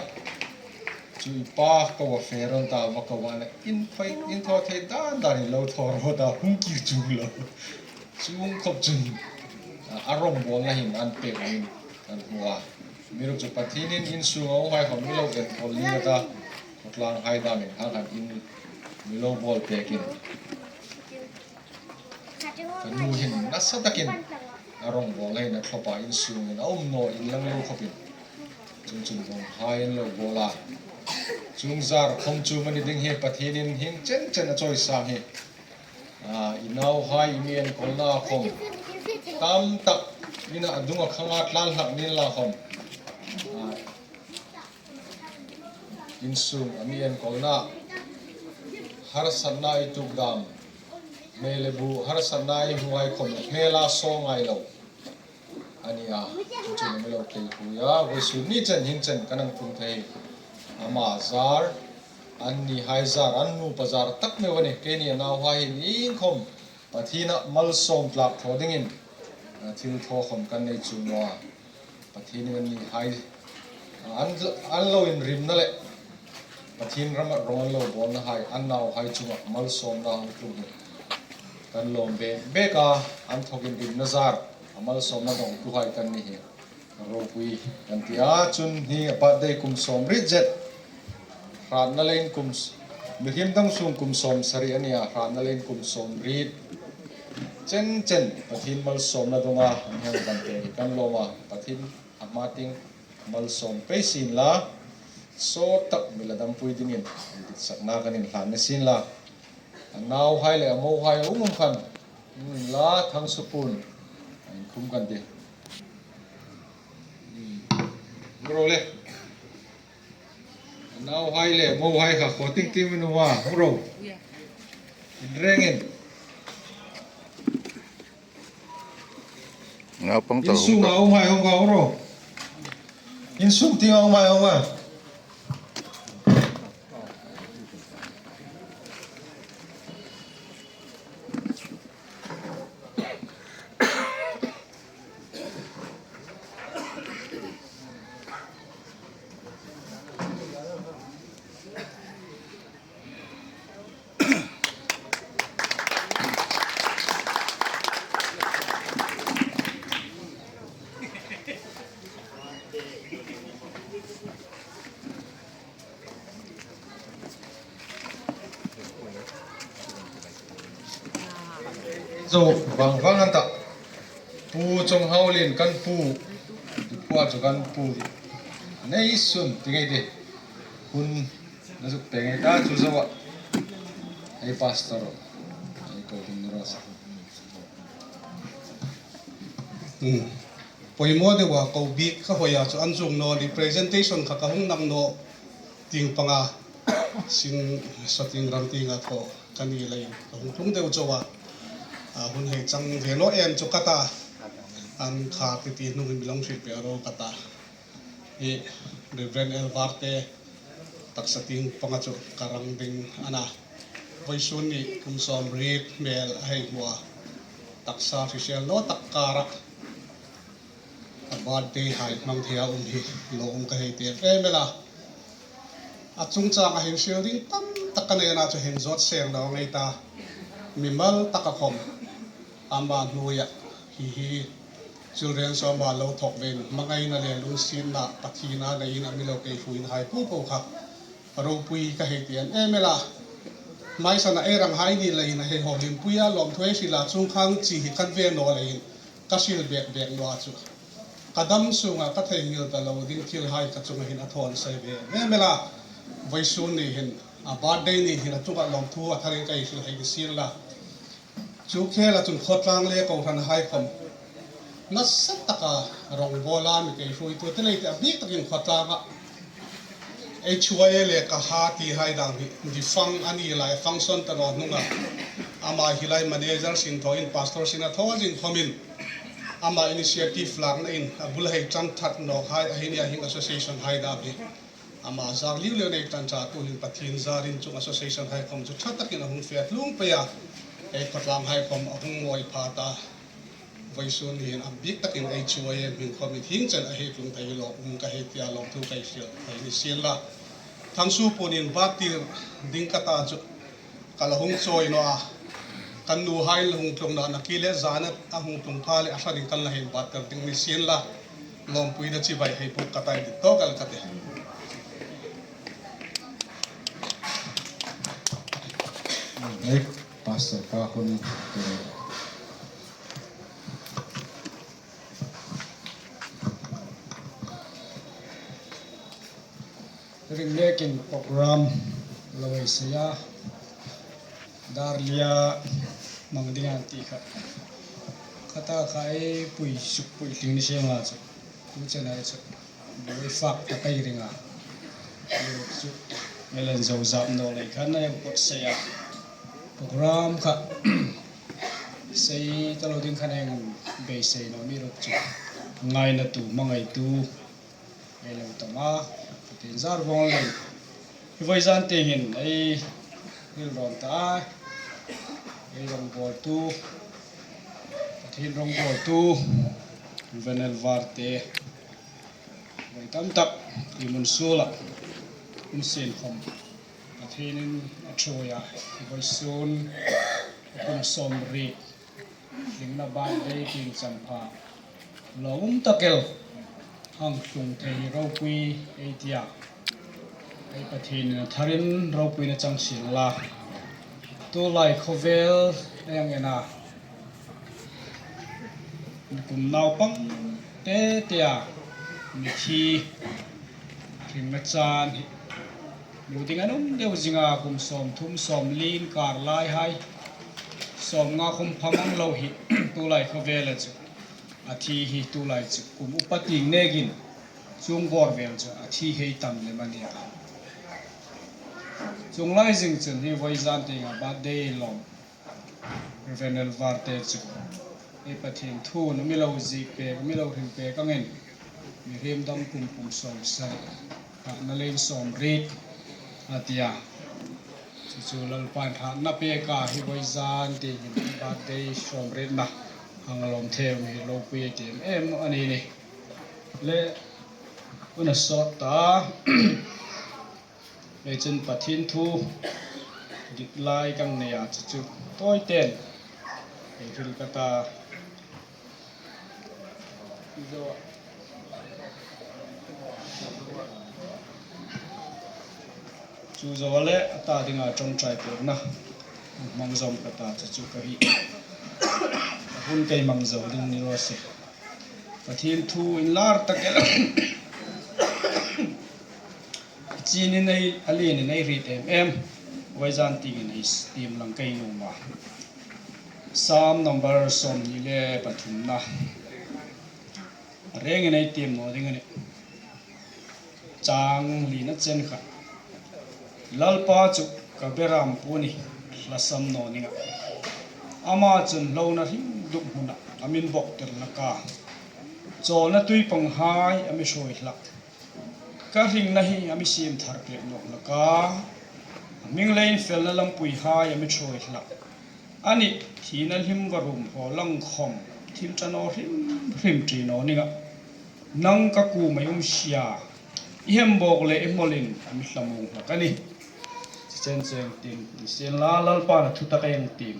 Chu i pa ko a fe ron ta va ko va le. In phai, in thaw thei dan dan in lo thaw ro ta hung kir chu lo. Chuong khawp chun, a, a rawngbawlna hin an pek in kan hmu a. Amiruokchu Pathienin insunga umhai khawm mi lo enkawl ning a ta. Khawtlang hai dam in ha khan in mi lo bawl pek in. Ka nu hin nasa takin a rawngbawlna hin a thlawp a, insungin a um naw inlang lo khawpin. Chuong chun rawnghai an lo bawl a. Chuong zar khawm chu mani ding hi Pathienin hieng chen chen a chawisang hi. A, i nauhai i mi enkawlna khawm tam tak ina a dunga khanga tlan hlak ning la khawm. A, insung a mi enkawlna, harsatna i tuok dam, hmel le bu, harsatna i hmu ngai khawm, hmela saw ngai lo a ni a, chu chu mi lo kei hui a, vawisun ni chen hin chen kan hang tum thei. Ama zar, an nihai zar, an nupa zar tak meu a ni, keini a nauhai hin iengkhawm Pathiena malsawm tlak thaw dingin, a, thil thaw khawm kan nei chuong naw a. Pathienin an nihai, a, an, an lo inrimna le Pathien rama rawng an lo bawlna hai, an nauhai chunga malsawmna hung tlung hi kan lawm bek bek a, an thawk inrimna zar, a malsawmna dawngtuhai kan ni hi ropui kan ti a. Chun hi a birthday kum sawmriet zet, hratna leiin kum s-, mihriem dang sung kum sawmsari a ni a, hratna leiin kum sawmriet chen chen Pathien malsawmna dawnga an hang dam pek hi kan lawm a, Pathien a hma tieng malsawm pei sien la, sawt tak mi la dampui dingin ditsakna kan inhlan ni sien la. A nauhai le a mohai a um um khan, um la Thangsupun a inkhum kan tih. Hmu ro le. A nauhai le a mohai kha khaw ting ting mi nuom a, hmu ro. Inrengin. Naupang ta hung ta. Insunga umhai hung ka hung ro. Insung tienga umhai hung a. Zo vang vang an ta. Pu Chawnghaulien kan pu. Pu a chu kan pu. Nei sun ti ngei ti. Hun na zuk pe ngei ta chu zo a. Ei pastor. Ei ko ding ro sa. Hmm. Poimaw deu a ko bik ka hoi a chu an zung naw ni presentation kha ka hung nang naw ting panga sin shooting ram tinga thaw ka ni leiin ka hung tlung deu chau a. A hun hei chang ve naw em chu ka ta. An kha ti ti hnung mi long hrilpek ro ka ta. I Reverend Elvarte taksa tieng panga chu ka rang ding a na. Vawisun ni kum sawmriet hmel a hei hmu a. Taksa hrisel naw tak kara a birthday hai hmang thei a um hi lawmum ka hei ti em em a. A chungchanga hin hril ding tam taka nei a na chu hin zawt seng naw ngei ta. Mimal taka khawm ama hnuoia hi hi children sawma lo thawk vein hmangaina le lungsietna Pathiena neiin a mi lo kei hruoin hai po po kha ropui ka hei ti em em el a. Hmaisana ei ranghai ni leiin a hei hawlimpuia lawmthu ei hrila, chungkhang chi hi kan ve naw leiin ka hril bek bek naw a chu. Ka dam sunga ka theinghil ta lo ding thilhai ka chunga hin a thawn sei ve em em el a. Vawisun ni hin a birthday ni hin a chunga lawmthu a tharin ka hei hril hai ni sien la. Chu khela chun khawtlang le kohranhai khawm nasa taka rongbawla mi kei hruoitu te lei te a bik takin khawtlanga ei chhuai le ka ha ti hai dang hi defunct a ni lai, function ta naw hnunga ama hi lai manager sin thawin, pastor sin a thaw zing khawmin ama initiative lakna in a bul hei ṭan ṭhat nawk hai a hi ni a, hieng association hai dang hi ama zar liu liu nei ṭan ṭha tuhin Pathien zarin chung association hai khawm chu ṭha takin a hung fe tlung pei a, ei khawtlang hai khawm a hung mawi pha ta. Vawisun ni hin a bik takin ei chhuai em hming khawmin hieng chen a hei tlung thei lo um ka hei tia lawmthu ka hei hril hai ni sien la. Thangsupunin bat tir ding ka ta chu ka la hung chawi naw a. Kan nuhai la hung tlung naw a, nakie le zana a hung tlung pha le a hranin kan la hin bat tir ding ni sien la. Lawmpuina chibai hei buk ka ta, dit tawk el ka ti. Hei, Pastor pa hun. Ring nekin program lo ei sei a, dar lia hmang ding an ti kha. Khata kha ei pui suk pui tling ni seng a chu. Tu chen ai chu. Buoi fak ta kai ring a. Chu. Melen zo zap naw lei khan ei pot sei a. Program kha. Sei ta lo ding khan ei beisei naw mi ruok chu. Ngaina tu, hmangai tu. Ei lo tam a, Pathien zar vawng lei. Hi vawizan te hin ei hril rawn ta a, ei rawngbawltu, Pathien rawngbawltu, Venel Varte, voi tam tak, i mun sula, um sin khawm. Pathienin a ṭhuoia, hi vawisun, a kum sawmriet. Tlingna birthday tieng champha lawm tak el hang tlung thei ropui ei tia. Ei Pathienin a tharin ropuina chang sien la. Tulai khawvel ei ang en a. Kum naupang te te a. Mithi hringna chan hi. Hmu ding an um deu zing a, kum sawmthum, sawmli inkar lai hai. Sawmnga khawm pha mang lo hi, tulai khawvela chu. A thi hi tulai chu kum upa tieng nekin, chuong bawr vel chu a thi hei tam lem a nih a. Chuong lai zing chun hi vawizan tienga birthday lawm. Reverend Elvar te chu ei Pathien thuin a mi lo ziek pek, a mi lo hril pek angin, mihriem dam kum kum sawmsari, hratna leiin sawmriet a tia. Chu chu Lalpan hratna pek a, hi vawizan tieng hin birthday sawmrietna hang lawm thei mi hi ropui ei ti em em a ni nih. Le hun a sawt ta. Leiin chun Pathien thu dik lai kan nei a, chu chu tawi ten ei hril ka ta. Chu zo le a ta dinga ṭawngṭai pekna hmang zawm ka ta, chu chu ka hi. Hun kei hmang zo ding ni raw se. Pathien thu inlar tak el. Chinin ei, a lienin ei hriet em em. Vawizan tiengin ei tiem lang kei nuom a. Psalm number sawmhni le pathumna. A rengin ei tiem naw ding a nih. Chang lina chen kha. Lalpa chu ka beram pu ni, hlasam naw ning a. Ama chun hlona hring duk hmuna a min bawktir hlak a. Chawlna tui panghai a mi hruoi hlak. Ka hringna hi a mi siem thar pek nawk hlak a. A hming leiin felna lampuihai a mi ṭhuoi hlak. A nih, thina hlim va rum haw lang khawm, thil ṭha naw hrim hrim ṭi naw ning a. Nang ka kuoma i um sia, i hembawk le i hmawlin a mi hlamuong hlak a nih. Chu Chen cheng tin, nisienla Lalpan a thu tak ei tiem.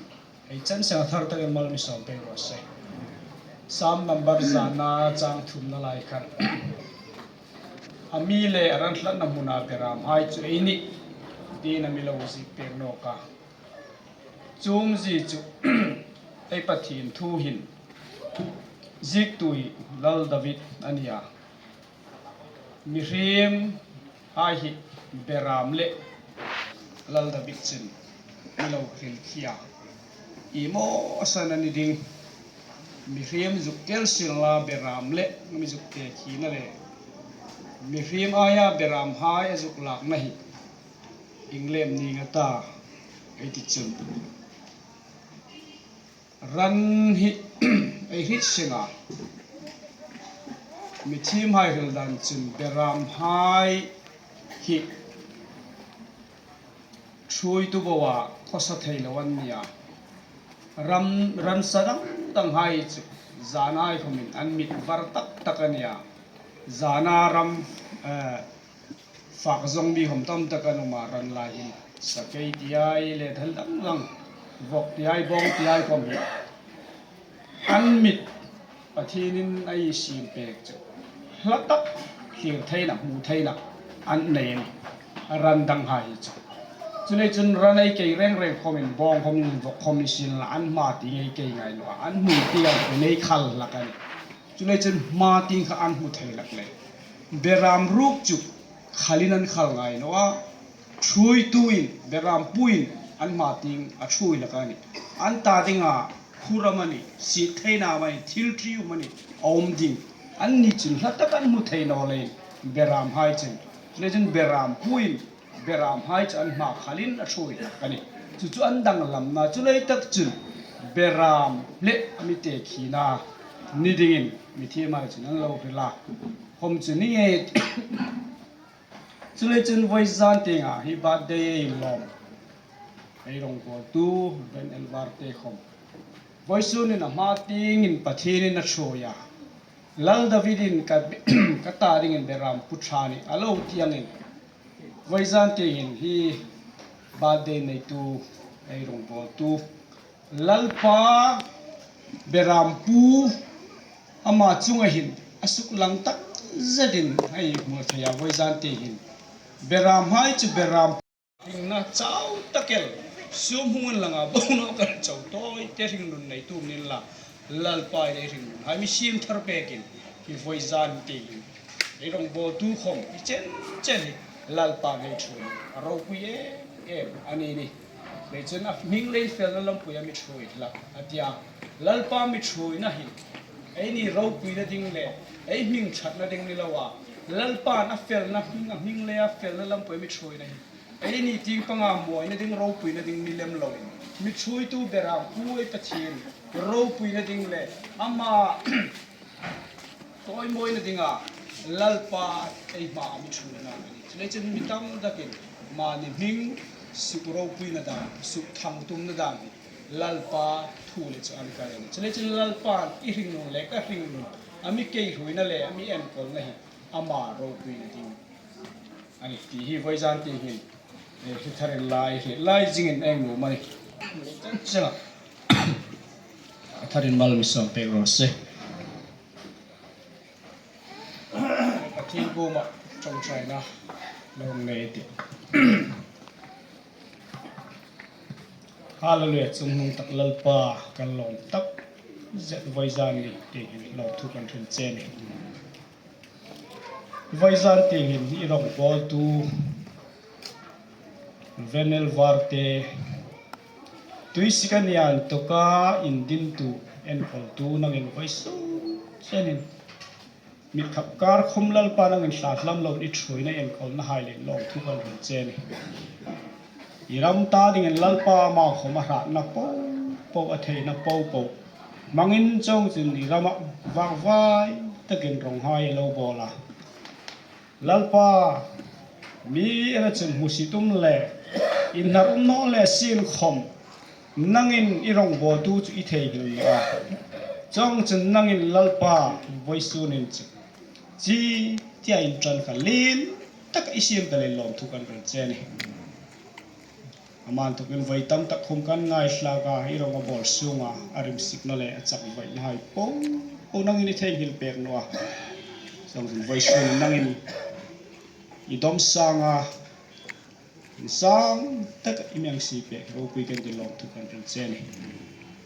Ei chen seng a thar takin mal mi sawm pei raw se. Sam number zana chang thumna lai khan. A mi le a ran hlatna hmuna beramhai chu ei nih, tiin a mi lo ziek pek nawk a. Chu umzie chu ei Pathien thu hin ziektu hi Lal David a nih a. Mihriemhai hi beram le Lal David chun mi lo hril khi a. Ieng maw san a ni ding. Mihriem zuk kel sien la beram le mi zuk tekhina le. Mihriem aia beramhai a zuk lakna hi ieng lem ning a ta ei ti chun. Ran hi ei hriet seng a. Mithiemhai hril dan chun beramhai hi ṭhuoitu boa khawsa thei lo an nih a. Ram, ran sa dang danghai chu zanhai khomin an mit var tak tak a nih a. Zana ram, eh, fak zawng mi khom tam tak an um a, ran lai hin. Sakei ti ai le thal dang dang, vawk ti ai, bawng ti ai khom hi. An mit Pathienin a siem pek chu hla tak, thlir theina, hmu theina an nei a nih. Ran danghai hi chu. Chuleiin chun ran ei kei reng reng khomin, bawng khomin, vawk khomin sien la, an hma tieng ei kei ngai naw a, an hmun tieng ei khal hlak a nih. Chuleiin chun hma tieng kha an hmu thei hlak leiin. Beram ruok chu khalin an khal ngai naw a. Ṭhuoituin, berampuin an hma tieng a ṭhuoi hlak a nih. An ta dinga khuo ram a nih, siet theina a nih, thil ṭium a nih, a um ding. Anni chun hla tak an hmu thei naw leiin beramhai chun. Chuleiin chun berampuin beramhai chu an hma khalin a ṭhuoi hlak a nih. Chu chu an danglamna, chuleiin tak chun beram le a mi tekhina ni dingin mithiemhai chun an lo hril a. Khom chu ni ngei. Chuleiin chun vawizan tienga hi birthday ei lawm ei rongbawltu Reverend Elvar te khom. Vawisunin a hma tiengin Pathienin a ṭhuoi a. Lal Davidin ka, ka ta dingin berampu ṭha a nih a lo ti angin. Vawizan tiengin hi birthday neitu ei rongbawltu Lalpa berampu ama chunga hin a suklang tak zetin ei hmu thei a, vawizan tieng hin. Beramhai chu beram hringna chau tak el, sum hung an langa bo naw kan chau tawi te hringnun neitu ni inla, Lalpa'n ei hringnunhai mi siem thar pekin hi vawizan tieng hin. Ei rongbawltu khom hi chen chen hi Lalpa'n ei ṭhuoi a, ropui em em a ni nih. Leiin chun a hming le felna lampui a mi ṭhuoi hlak a ti a. Lalpa mi ṭhuoina hi eini ropuina ding le ei hming ṭhatna ding ni lo a. Lalpa'n a felna hming, a hming le a felna lampui a mi ṭhuoina hi eini tieng panga mawina ding, ropuina ding ni lem loin, mi ṭhuoitu berampu ei Pathien ropuina ding le ama tawimawina dinga Lalpa ei hmaa mi ṭhuoina a nih. Chuleiin chun mi tam takin mani hming suk ropuina dan, suk thangtumna dan hi Lalpa thu le chu an kai a nih. Chuleiin chun Lalpa'n i hringnun le ka hringnun a mi keihruoina le a mi enkawlna hi ama ropuina ding a nih ti hi vawizan tieng hin, eh, hi tharin lai, hi lai zingin ei nuom a nih. Chan chan a. A tharin mal mi sawm pek raw se. Pathien kuoma ṭawngṭaina lo nei ei tih. Hallelujah, chungnung tak Lalpa kan lawm tak zet vawizan ni tieng hin lawmthu kan hril che a nih. Vawizan tieng hin i rongbawltu Reverend Elvar te, Tuisik a nia inthawka indintu enkawltu nangin vawisun chenin mit khap kar khom Lalpa nangin thlalam loin i ṭhuoina enkawlnahai le lawmthu kan hril che a nih. I ram ta dingin Lalpa ama khom a hratna po po, a theina po po hmangin chuongchun i rama vak vai takin rawnghai a lo bawl a. Lalpa, mi ena chun hmusit um le inhnar um naw le sien khom nangin i rongbawltu chu i theinghil naw a. Chuongchun nangin Lalpa vawisunin chu chi tia inṭan kha lien taka i siem ta leiin lawmthu kan hril che a nih. Ama inthokin voi tam tak khawm kan ngaithlak a, i rawng a bawl sunga a rimsikna le a chakvaina hai po po nangin i theinghil pek naw a. Chuongchun vawisun nangin i dawm sanga insang taka i mi hang sie pek ropui kan ti lawmthu kan hril che a nih.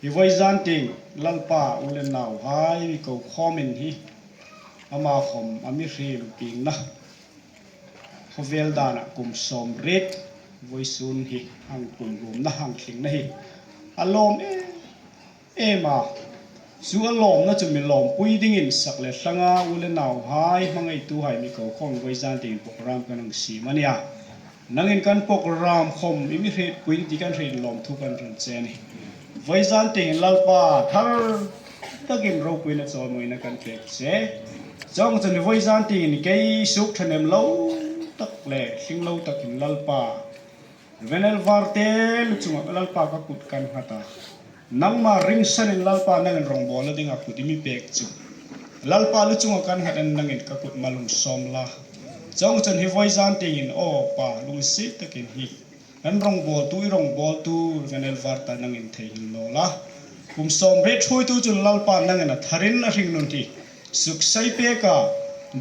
Hi vawizan tieng Lalpa u le nauhai mi ko khawmin hi ama khawm a mi hril piengna khawvel dana kum sawmriet vawisun hi hang kum rumna hang thlingna hi a lawm em em a. Chu a lawmna chu mi lawmpui dingin sak le thlanga u le nauhai hmangaituhai mi ko khawm vawizan tieng program kan hang siem a nih a. Nangin kan program khawm i mi hrietpui ti kan hril lawmthu kan hril che a nih. Vawizan tieng Lalpa thar takin ropuina chawimawina kan pek che. Chuongchun vawizan tieng kei suk ṭhahnem lo tak le hling lo takin Lalpa Venel Varte lu chunga Lalpa ka kut kan nghat a. Nangma ringsanin Lalpa nangin rongbawlna dinga kut i mi pek chu Lalpa lu chunga kan nghat a nih, nangin ka kut mal hung sawm la. Chuongchun hi vawizan tiengin aw Pa, lungsiet takin hi kan rongbawltu, i rongbawltu Venel Varte nangin theinghil naw la. Kum sawmriet ṭhuoitu chun Lalpa nangin a tharin a hringnun hi suksei pek a,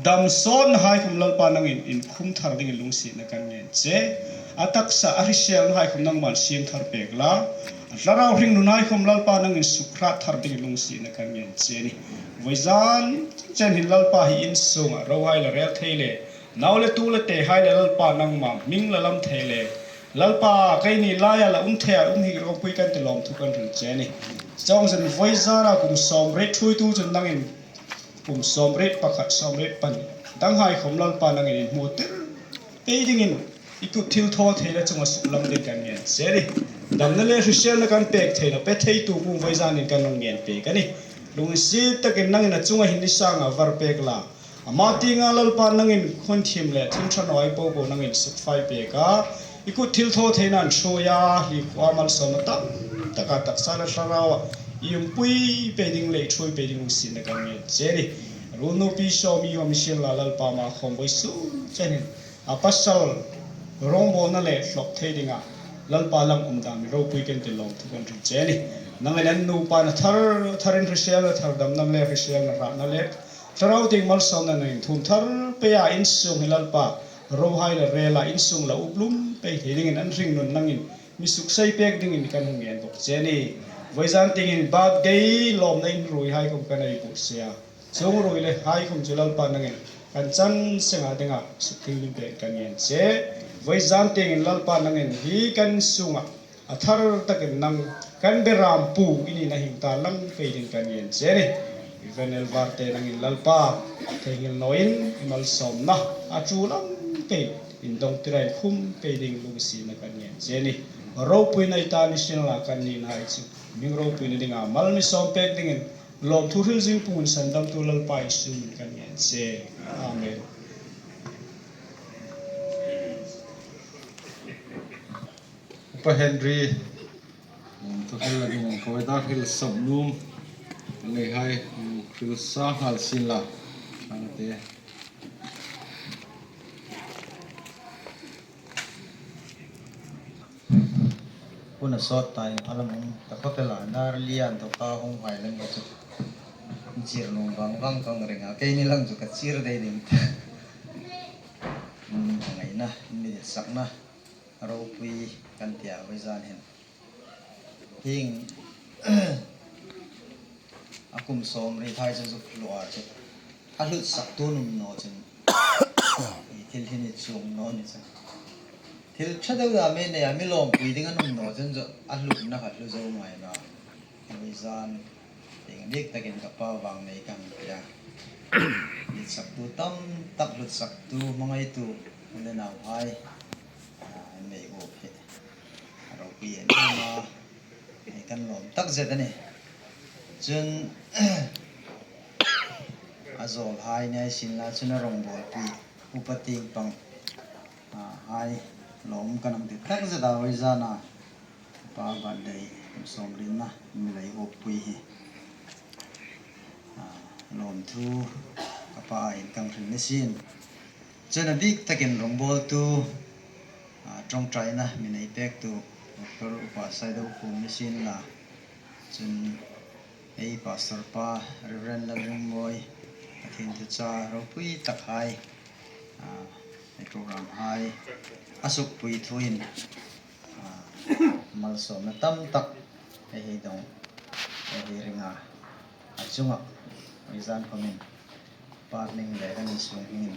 dam sawtnahai khawm Lalpa nangin inkhum thar dingin lungsietna kan ngen che. A taksa a hriselnahai khawm nangman siem thar pek la. A thlarau hringnunhai khawm Lalpa nangin sukhrat thar dingin lungsietna kan ngen che a nih. Vawizan chen hin Lalpa hi insunga rohai la rel thei le, nau le tu le tehai le Lalpa nangma hming la lam thei le, Lalpa keini laia la um thei a um hi ropui kan ti lawmthu kan hril che a nih. Chuongchun vawizana kum sawmriet ṭhuoitu chun nangin kum sawmriet pakhat, sawmriet pahni danghai khawm Lalpa nangin inhmu tir pei dingin i kut thilthawtheina chunga suklang ding kan ngen che a nih. Damna le hriselna kan pek theina pe theitu kum vawizanin kan hung ngen pek a nih. Lungsiet takin nangin a chunga hin i sanga var pek la. Ama tienga Lalpa nangin khun thim le thil ṭha nawhai po po nangin sukfai pek a, i kut thilthawtheina an ṭhuoi a, hi khuo malsawmna tam taka taksa le thlaraua i umpui pei ding le i ṭhuoi pei ding lungsietna kan ngen che a nih. Ruolnupi Sawmi hawm sienla Lalpa ama khawm vawisun chen hin a pasal rongbawlna le hlawp thei dinga Lalpa lam um dan mi ropui kan ti lawmthu kan hril che a nih. Nangin an nupa na thar tharin hriselna, thar damna le hriselna, hratna le thlarau tieng malsawmna nangin thum thar pei a, insung hi Lalpa rohai la rela insung la uplum pei thei dingin an hringnun nangin mi suksei pek dingin kan hung ngen bawk che a nih. Vawizan tiengin birthday lawmna inruoihai khawm kan ei buotsaih a, chuong ruoi le hai khawm chu Lalpa nangin kan chan senga dinga sukdil ding pek kan ngen che. Vawizan tiengin Lalpa nangin hi kan sunga a thar takin nang kan beram pu i nina hang tarlang pei ding kan ngen che a nih. Venel Varte nangin Lalpa theinghil nawin i malsawmna a ṭul ang tein indawng tira inkhum pei ding lungsietna kan ngen che a nih. Ropuina i ta ni sienla kan ninahai chu hming ropuina dinga mal mi sawm pek dingin lawmthu hril zing pumin sandamtu Lalpa Isu hmingin kan ngen che. Amen. Upa Henry, lawmthu hril dingin ko ta hril sawm nuom leihai, hril sa nghal sienla. Kan te. Hun a sawt ta in a la mum ta khawp el a, dar lian tawka hung vai lem ka chu. Chir nuom vang vang ka ring a, keini lang chu ka chir dei ding ta. Ngaina, mi sakna, ropui kan tia vawizan hin. Hieng a kum sawmriethai chu zuk hlua chu a hlutsaktu nuom naw chun i thil hi ni chuong naw ni chu. Thil ṭha deu dam ei nei a, mi lawmpui ding a nuom naw chun chu a hlutna kha hlu zo ngai naw. Vawizan tieng dik takin ka pa vang nei kan tia. Hlutsaktu tam tak, hlutsaktu hmangaitu le nauhai, a, nei bawk hi a ropui em em a, ei kan lawm tak zet a nih. Chun a zawlhai ni ei sienla chun a rongbawlpui upa tieng pang, a, hai lawm kan hang ti tak zet a, vawizana pa birthday kum sawmrietna mi lei uppui hi. A, lawmthu ka pa aiin kan hril ni sien. Chun a bik takin rongbawltu, a, ṭawngṭaina mi nei pektu Doctor Upa Saidokhum ni sienla, chun ei pastor pa Reverend Lalringmawi, Pathien thuchah ropui takhai, a, ei program hai a sukpui thuin, a, malsawmna tam tak ei hei dong, ei hei ring a, a chunga ei zan khomin Patling le kan insung hmingin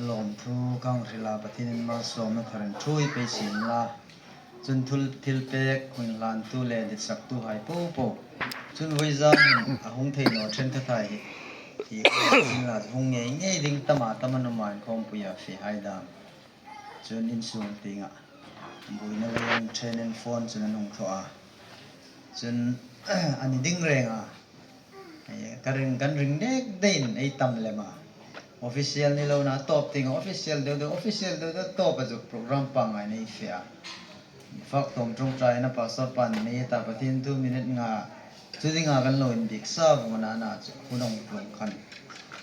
lawmthu kan hril a, Pathienin malsawmna thar in ṭhuoi pei sienla. Chun thil, thil pek hun hlantu le ditsaktuhai popo, chun vawizan hin a hung thei naw ṭhenkhat hai hi, hi, hi la hung ngei ngei ding tam a tam a nuom a, inkhawmpui a fe hai dam. Chun insung tienga buoina leiin ṭhenin phone chun an hung thaw a. Chun a ni ding reng a. Ei, ka ring, kan ring dek deiin ei tam lem a. Official ni lo na tawp tieng, official deu deu, official deu deu tawp a chu program pangngai nei fe a. Fak tawm ṭawngṭaina pastor pan nei ta, Pathien thu minute nga chu dinga kan lo inbiek sa vawng a na chu, hun hung tlung khan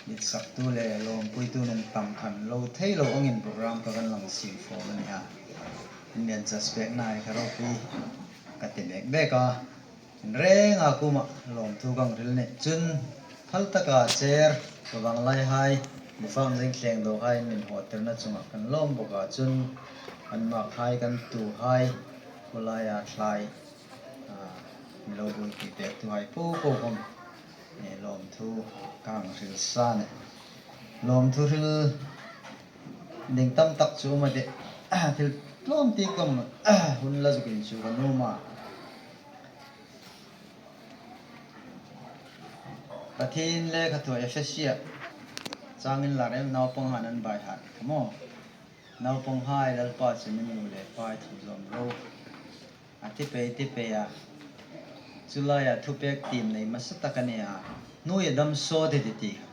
ditsaktu le lawmpuitu nung tam khan lo thei lo angin program kha kan lang siem fawm a ni a. Indian suspect nai kha ropui ka ti bek bek a. Inrenga kuoma lawmthu kan hril a nih. Chun thal taka chair, ka vang lai hai, bu fang zing thleng do hai min hawtirna chunga kan lawm bawk a, chun kan mak hai, kan tu hai, khawlaia thlai, a, mi lo buoipui pektu hai popo khom, e, lawmthu kan hril sa a nih. Lawmthu hril ding tam tak chu um a tih. Thil tlawm ti khom, hun la zuk in chu ka nuom a. Pathien lekhathaw Efesia chang inlar em, naupanghain an bai hat kha maw. Naupanghai, Lalpa chun i nu le pa thu zawm ro, a ti pei, ti pei a. Chu laia thupek tiem nei hmasa tak a ni a. Hnuoia dam sawt i ti ti kha.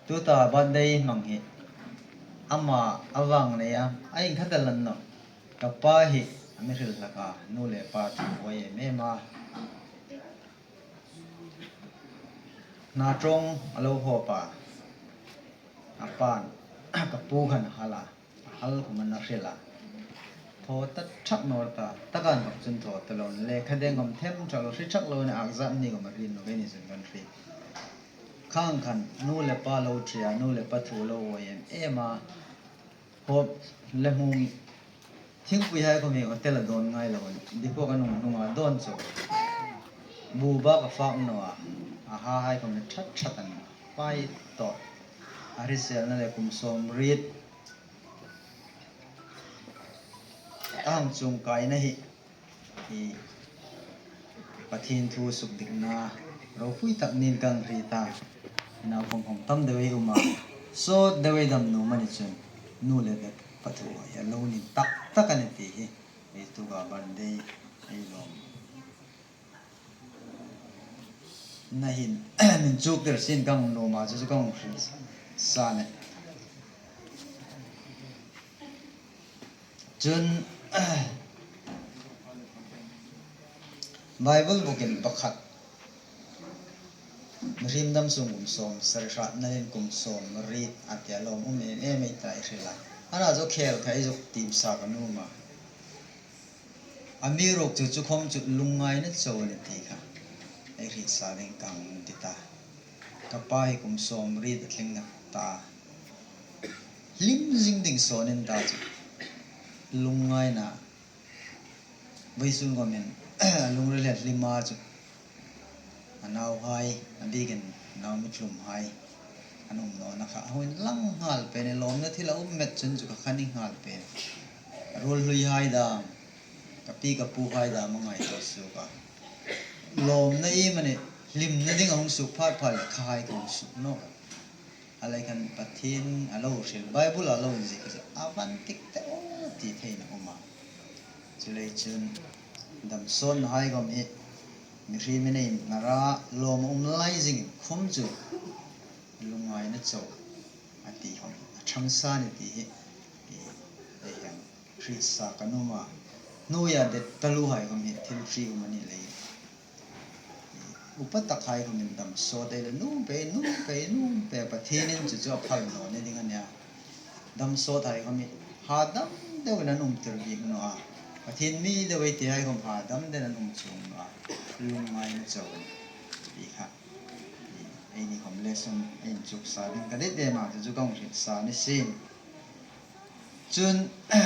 Tuta birthday hmang hi ama a vang nei a, a inkhata lan naw. Ka pa hi a mi hril hlak a, nu le pa thu a uoi em em a. Hna ṭawng a lo hawp a, a pan, ka pu khan a hal a, a hal khom a na hril a. Thaw ta ṭhak naw ta, takan bak chun thaw ta lo, lekha deng khom them ṭhak lo, hre ṭhak lo ni, akzat ni khom a rin lo, keini chun kan hre. Khang khan nu le pa lo ṭi a, nu le pa thu lo uoi em em a. Hawp le hmum, thingpui hai khom hi hotel a dawn ngai lo a nih. Depot kan hung hnunga dawn chu. Bu bak a fak naw a, a ha hai khom hi ṭhat ṭhat a nih. Pai tawh. A hriselna le kum sawmriet a hang chuong kaina hi, hi Pathien thu sukdikna ropui tak niin kan hriet a. Naupang khom tam deu ei um a, sawt deu ei dam nuom a ni chun, nu le pa thu hi a lo ni tak tak a nih ti hi, ei tuta birthday ei lawm na hin min chuktir sien kan nuom a, chu chu kan hril sa a nih. Chun Bible bokin pakhat, mihriem dam sung kum sawmsari hratnain kum sawmriet a ti a, lawm um em em ei ta, i hril a. Ana chu khel kha ei zuk tiem sa ka nuom a. Amiruokchu chu khom chu lungngaina chau a nih ti kha ei hriet sa ding kan ti ta. Ka pa hi kum sawmriet a tling a ta. Hlim zing ding sawn in ta chu. Lungngaina. Vawisun khomin a lungril hi a hlim a chu. A nauhai, a bikin nau mi tlum hai an um nawna kha a hung inlang nghal pei a nih. Lawmna thil a um met chun chu kha khan inghal pei a nih. A ruol hlui hai dam, ka pi ka pu hai dam a ngaituo suok a. Lawmna iemani hlimna ding a hung suok phat phat le kha hai ka hung suok nawk a. A lei khan Pathien a lo hril, Bible a lo inziek a, a van tik te aw ti thei a um a. Chuleiin chun damsawtna hai khom hi mihriem ei nei ngar a, lawm a um lai zingin khom chu lungngaina chau a ti khom a ṭhang sa a nih ti hi, i, ei hang hriet sa ka nuom a. Hnuoia det taluo hai khom hi thil ṭi um a ni leiin, upa tak hai khomin damsawt ei la nuom pei, nuom pei, nuom pei, Pathienin chu chu a phal naw ni ding a nih a. Damsawt hai khom hi ha dam deuin an um tir bik naw a. Pathien mi deu ei ti hai khom kha dam den an um chuong naw a. Lungngaina chau a ni ti kha. Eini khom lesson ei inchuk sa ding ka dit em a, chu chu ka hung hril sa ni sien. Chun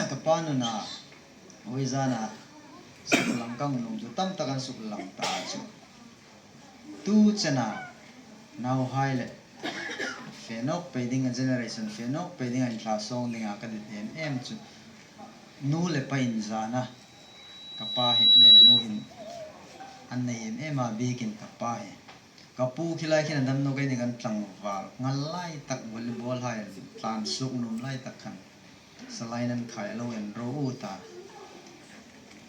ka pa nuna, voizana suklang ka hung nuom chu tam tak an suklang ta chu. Tu chena nauhai le fe nawk pei dinga, generation fe nawk pei dinga inthla sawng dinga ka dit em em chu, nu le pa inzana ka pa hi le nu hin an nei em em a, bikin ka pa hi. Ka pu khi lai khin a dam nawk, eini kan tlangval ngal lai tak, volleyball hai tlan suok nuom lai tak khan salai nan khai lo en ro u ta.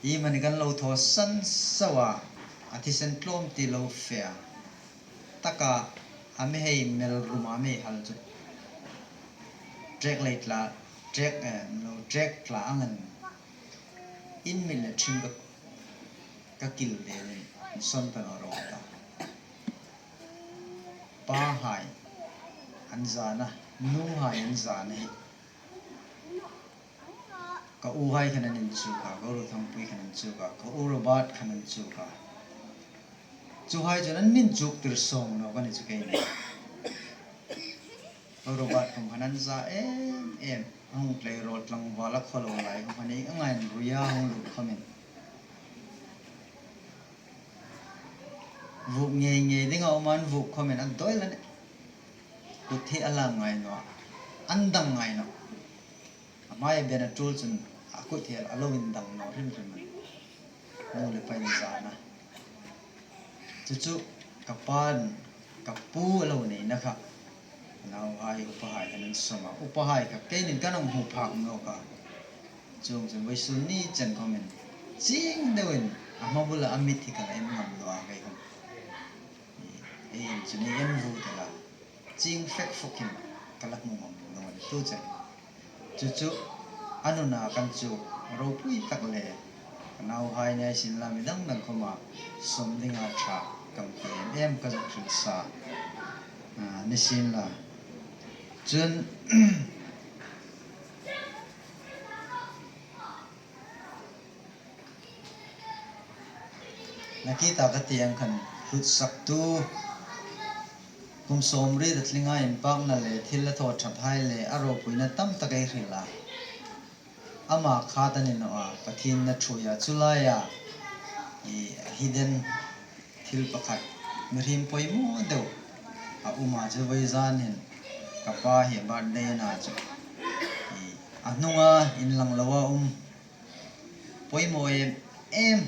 Iemani kan lo thaw san sau a, a thisen tlawm ti lo fe a. Taka a mi hei mel rum a mi hal chu. Trek lei tla, trek, eh, lo trek tla ang an. In mit le ṭhim ka, ka kil ve le, son ta lo ro ta. Pa hai an zana, nu hai an zana hi. Ka u hai khan an inchuk a, ka u Ruothangpui khan an chuk a, ka u Robert khan an chuk a. Chu hai chun an min chuk tir sawng naw ka ni chu keini. Ka u Robert khom khan an za em em. A hung tlei rawl tlangval a khaw lo lai khom khan ei a ngai an rui a hung lut khomin. Vuk ngei ngei ding a um an vuk khomin an doi la ne. Kut hi a lang ngai naw. An dang ngai naw. A hmai ben a tul chun a kut hi a lo indang naw hrim hrim a. Nu le pa inzana. Chu chu ka pan, ka pu a lo neina kha. Nauhai, upahai khan an sawm a. Upahai kha keinin kan hung hmu phak nawk a. Chuong chun vawisun ni chen khomin. Ching deuin a hma bula a mit hi ka la en ngam naw a kei khom. Ei in chu nei en vu ta la. Ching fek fokin ka la hmu ngam naw ni tu chen. Chu chu a nuna kan chu ropui tak le. Ka nauhai ni hai sin la mi dang dang khoma sawm dinga ṭha kan ti em em ka zuk hril sa. Ah, ni sin la. Chun Nakita ka ti ang khan hlutsaktu kum sawmriet a tlinga inpakna le thil a thaw ṭhat hai le a ropuina tam tak ei hril a. Ama kha ta ni naw a, Pathien na ṭhuoia chu laia, i, hidden thil pakhat mihriem poimaw deu a um a chu vawizan hin ka pa hi birthday a na chu, i, a hnunga inlang lo a um. Poimaw em em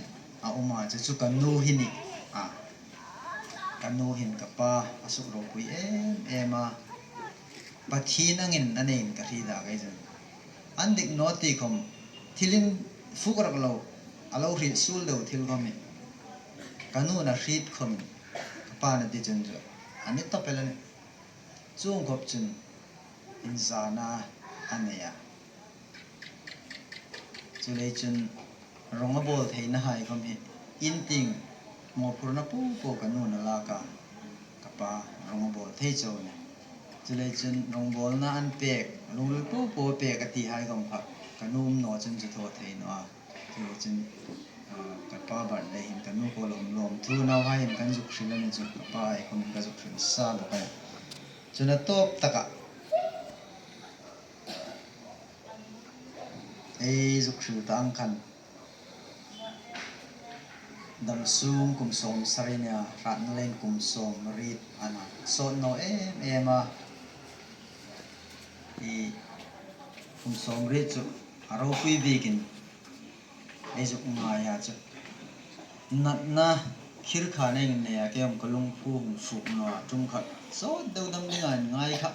a um a, chu chu ka nu hi ni a. Ka nu hin ka pa a suk ropui em em a. Pathien angin a nei in ka hriet a kei chun. An dik naw ti khom thil in fuk rak lo, a lo hriet suol deu thil khom hi. Ka nu'n a hriet khomin ka pa'n a ti chun chu a ni tawp el a nih. Chuong khop chun inzana a nei a. Chuleiin chun rawng a bawl theina hai khom hi in tieng mawphurna po po ka nu'n a lak a, ka pa rawng a bawl thei chau a nih. Chuleiin chun rawng bawlna an pek, lungril po po pek a ti hai khom kha ka nu um naw chun chu thaw thei naw a. Chuleiin chun, ah, ka pa birthday hin ka nu kuoma lawm lawmthu nauhai hin kan zuk hril a ni chu, ka pa hai khomin ka zuk hril sa bawk a nih. Chun a tawp taka ei zuk hril ta ang khan, dam sung kum sawmsari nia, hratna leiin kum sawmriet a na, sawt naw em em a, i kum sawmriet chu a ropui biekin ei zuk ngai a chu. Natna khirkhana ei nei a, kei khom ka lungphu hung suk naw a, ṭum khat sawt deu dam dinga inngai kha.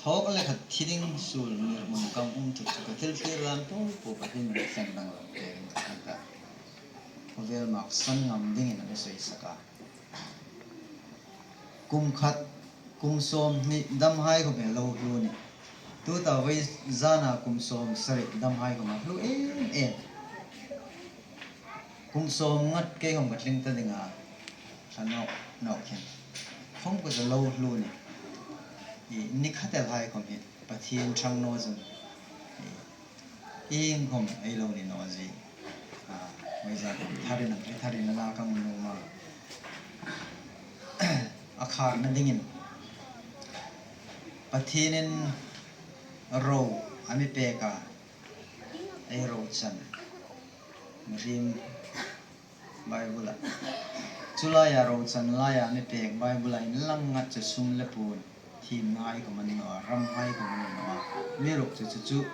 Thawk le khat thi ding suol ngirhmun ka um thut chu ka thil thlir dan po po Pathienin a thleng danglam tein ka hriet a. Khawvel maksan ngam dingin a mi soisak a. Kum khat, kum sawmhni dam hai khom hi a lo hlu a nih. Tuta vawizana kum sawmsari dam hai khom a hlu em em. Kum sawmnga kei khom ka tling ta ding a, hla nawk nawk hin. Khom ka chu lo hlu a nih. I ni khat el hai khom hi Pathien ṭhang naw chun, i Iengkhom ei lo ni naw zie. A, vawisun tharin, a tharin a la ka hmu nuom a. A kharna dingin Pathienin ro a mi pek a, ei ro chan. Mihriem Bible-a. Chu laia ro chan laia mi pek Bible-a inlang ngat chu sum le puon, thiem hai khom a ni naw a, ram hai khom a ni naw a. Amiruokchu chu chu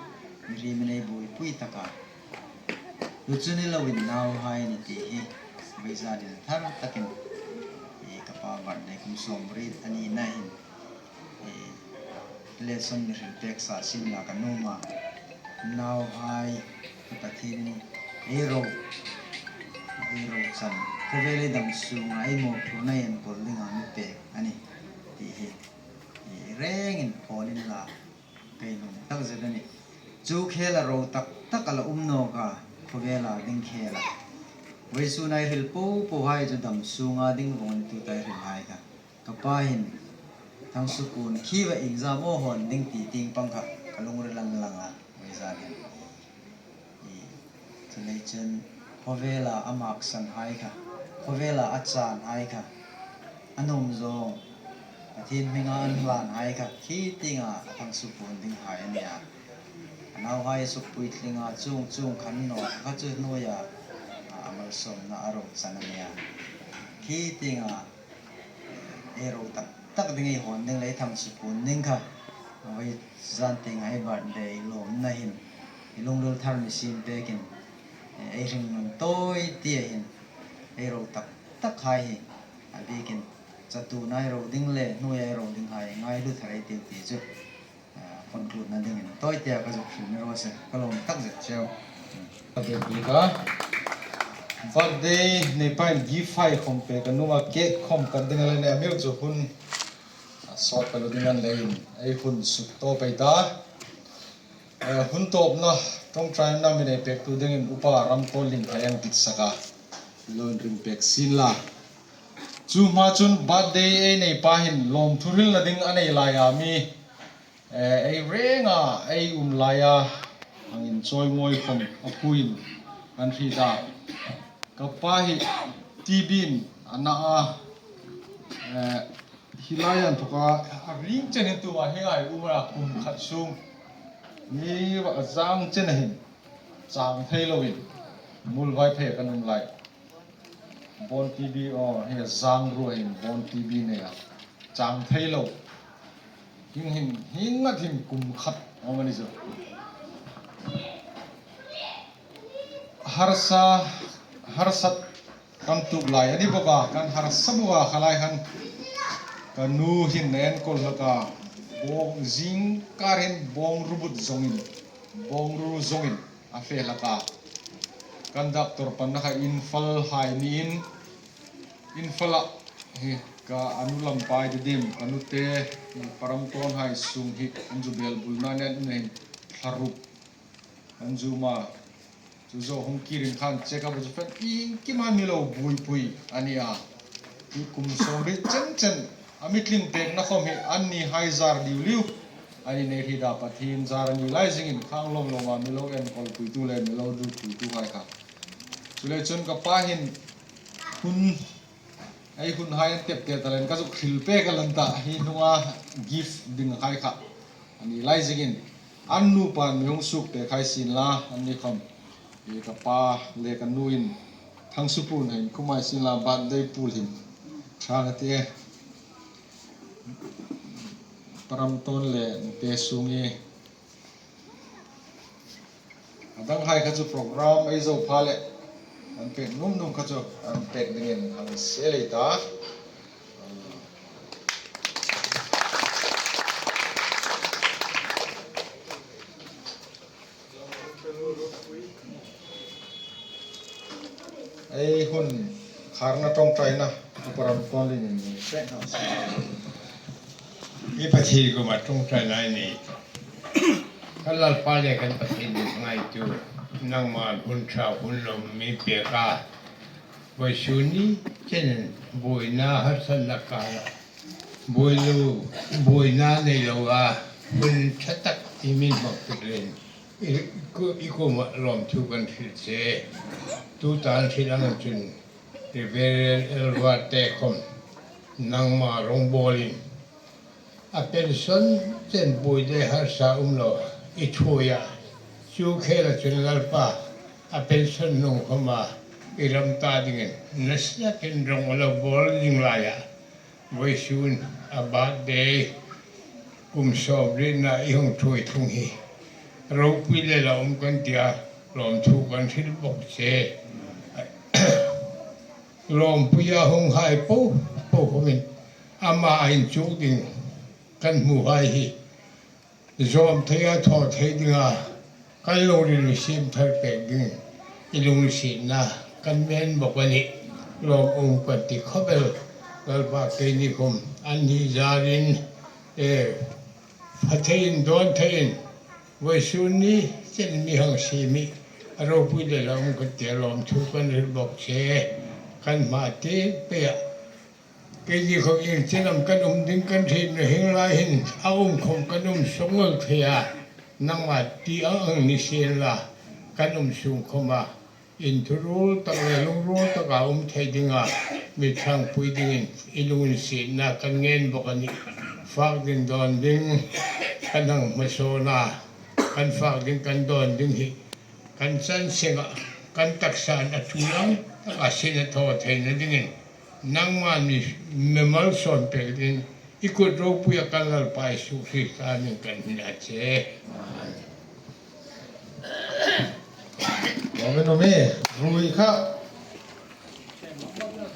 mihriemin ei buoipui tak a. Chu chu ni loin nauhai ni ti hi, vawisun thar takin, e, ka pa birthday kum sawmriet a ni na hin, e, lesson ni hril pek sa sien la ka nuom a. Nauhai, Pathienin ei ro, ei ro chan, khawvel ei dam sunga ei mawphurna enkawl dinga mi pek a nih ti hi, e, rengin phawk inla, ka nuom tak zet a nih. Chu khela ro tak tak a la um nawk a, khawvela ding khela. Vawisuna ei hril po po hai chu dam sunga ding vawng a ni, tuta ei hril hai kha. Ka pa hin Thangsupuon khi va exam aw hawn ding ti tieng pang kha ka lungrila lang a, vawisun hin. E, chuleiin chun khawvela a maksan hai kha, khawvela a chan hai kha, a nuom zawng, Pathien hminga an hlan hai kha, khi tienga a Thangsupuon ding hai a nih a. A nauhai suk puitlinga chuong chuong khan naw kha chu hnuoia, a, a malsawmna a ro chan a nih a. Khi tienga ei ro tak tak ding ei hawn ding le Thangsupuon ding kha, vawisun tieng ei birthday lawmna hin, i lungril thar mi siem pekin, ei hringnun tawi tia hin, ei ro tak tak hai hi, a bikin, chatuona ei ro ding le hnuoia ei ro ding hai ngailu thar ei tiu ti chu, a, conclude-na dingin tawi tia ka zuk hril ni raw se, ka lawm tak zet cheu. Ka birthday ka, birthday nei pain gift hai khom pek ka nuom a, cake khom kat ding a la nih, amiruokchu hun, a, sawt ka lo ding a ni leiin ei hun suk tawp ei ta. A, hun tawpna ṭawngṭaina mi nei pektu dingin Upa Ramtawnlien hai ang tit saka lo inring pek sien la. Chu hma chun birthday ei nei pa hin lawmthu hrilna ding a nei laia mi, e, ei renga ei um laia hang inchawimawi khom a puin kan hriet a. Ka pa hi T B-in a na a, e, hi laia inthoka a ring chen hin tu a hi ai um a, kum khat sung ni va zang chen hin chang thei loin Muolvaiphei kan um lai. Bone T B, aw, hi zang ruoin bone T B nei a. Chang thei lo. Hieng hin, hieng ngat hin kum khat a um a ni chu. Harsa, harsat kan tuok lai a ni bawk a, kan harsa bawk a, kha lai khan ka nu hin a enkawl hlak a, bawng zingkar hin bawngru but zawngin, bawngru zawngin a fe hlak a. Kan doctor panna kha Imphal hai niin, Imphal-a hi ka a nu lam pai te dim, ka nu te, hi Pa Ramtawn hai sung hi an zu bel bulna nen in hin thla ruk an zu ma. Chu zo hung kirin khan check up chu fen iengkima mi lo buoipui a ni a. Hi kum sawmriet chen chen a mi tling pekna khom hi an ni hai zar liu liu a ni nei hriet a, Pathien zar a ni lai zingin khang lawm lawma mi lo enkawlpuitu le mi lo dupuitu hai kha. Chuleiin chun ka pa hin hun, ei hun hai an tep te ta leiin ka zuk hril pek a la nih a, hi hnunga gift ding hai kha a ni lai zingin an nupa mi hung suk pek hai sien la, an ni khom. Hi ka pa le ka nuin Thangsupuon hai khom hai sien la, birthday pul hin ṭha ka ti e. Pa Ramtawn le te sung hi. A dang hai kha chu program ei zo pha le an pek nuom nuom kha chu an pek dingin hang se lei ta. Ei hun kharna ṭawngṭaina, Upa Ramtawnlien in mi pek hang se. I Pathien kuoma ṭawngṭaina i nei. Kan Lalpa le kan Pathien ni ngaitu, nangman hun ṭha hun lawm mi pek a. Vawisun ni chen buoina harsatna kara buoi lo, buoina nei lo a, hun ṭha tak i mi hmang tuk leiin I, ku-, i kuomah lawmthu kan hril che. Tuta an hril ang chun, Reverend Elva te khawm, nangma rawngbawlin a pension chen buoi le harsa um lo, i thuoia, chu khela chun Lalpa, a pension hnung khawma i ram ta dingin, nasakin rawng a lo bawl ding laia, vawisun a birthday kum sawmrietna i hung thuoi thung hi, ropui le la um kan tia, lawmthu kan hril bawk che. Lawmpuia hunghai po po khawmin ama a inchuk ding kan hmuhai hi zawm theia thaw thei dinga kan lungril mi siem thar pek dingin i lunginsietna kan ngen bawk a nih. Lawm um kan ti khawp el. Lalpa, keini khawm anni zarin, e, pha theiin, dawn theiin, vawisun ni chen mi hang siem hi, a ropui le la um kan tia, lawmthu kan hril bawk che. Kan hma te peia, keini khawm ieng chen am kan um ding kan hriet naw, hieng lai hin a um khawm kan um sawk ngol thei a, nangma ti ang ang ni sien la, kan um sung khawma inthuruol tak le lungruol taka um thei dinga mi ṭhangpui dingin i lunginsietna kan ngen bawk a nih. Fak ding dawn ding kan hang hmasawn a, kan fak ding kan dawn ding hi kan chan senga, kan taksain a ṭul ang taka sin a thaw theina dingin nangma mi, mi malsawm pek dingin i kut ropuia kan Lalpa Isu Krista hmingin kan hni a che. Amen, amen. Ruoi kha.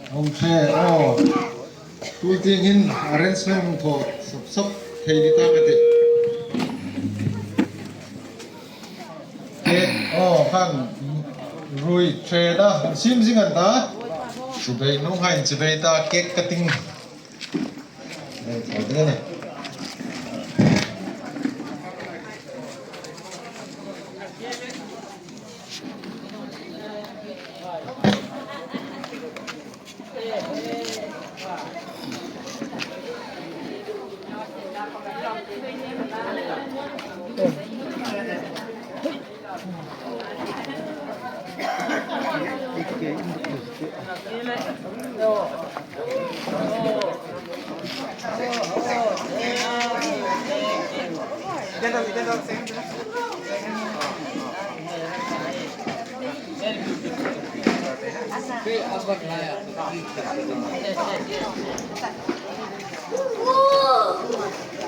Hung hre, aw. Tu tieng hin arrangement hung thaw sawp sawp thei ni ta ka ti. Cake, aw, khan ruoi hre ta, siem zing an ta. Chibai nuhai chibai ta, cake cutting.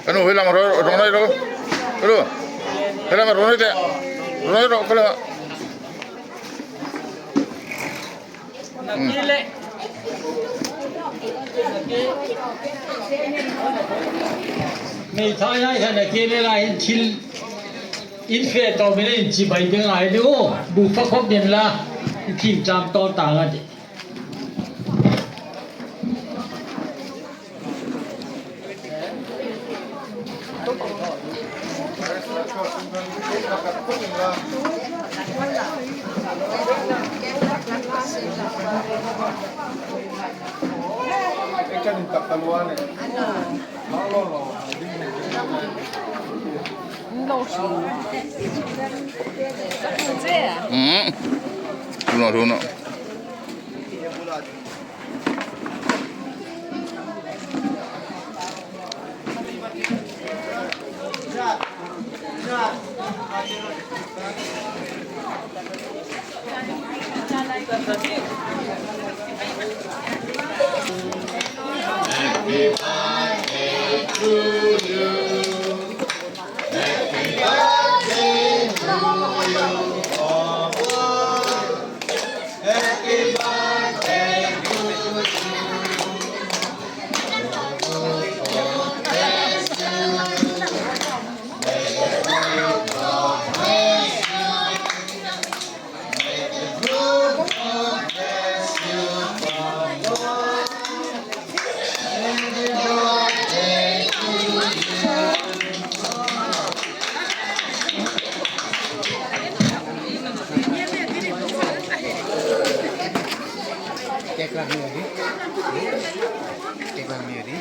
Ka nu, hi lam ro, ro nai ro. Ro. Hi lam ro nai te. Ro nai ro, ka la. Hmm. Meithai hai khan a ke le la in thil in fe to mi le in chibai ding ai de o. Bu fa khop den la. In thim cham to ta nga de. Hmm. Huna, huna. Cake lang ni adi. Cake lang ni adi.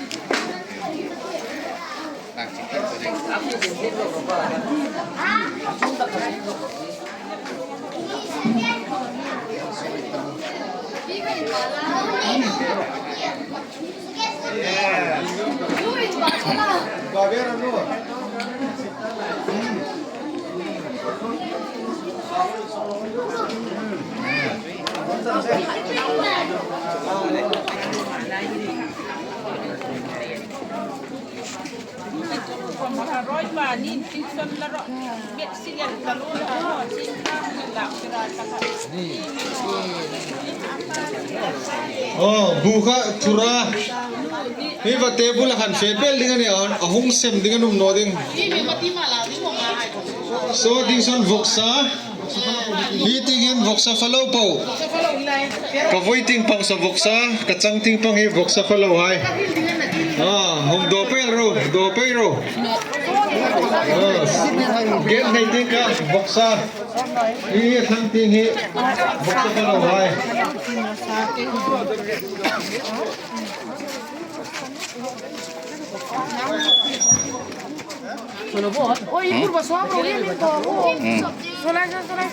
Oh, bu kha thura. Hi va table a khan fe pel ding a nih, a hung sem ding a nuom naw ding. Saw ding sawn vawksa. Hi tieng hin vawksa falo po. Ka voi tieng pang saw vawksa, ka chang tieng pang hi vawksa falo hai. Ah, hung daw pei ro, daw pei ro. Ah, gen nei tieng kha vawksa. Hi thlang tieng hi vawksa falo hai. Oi, kurba suam ro, ye min to. Solai, solai, solai.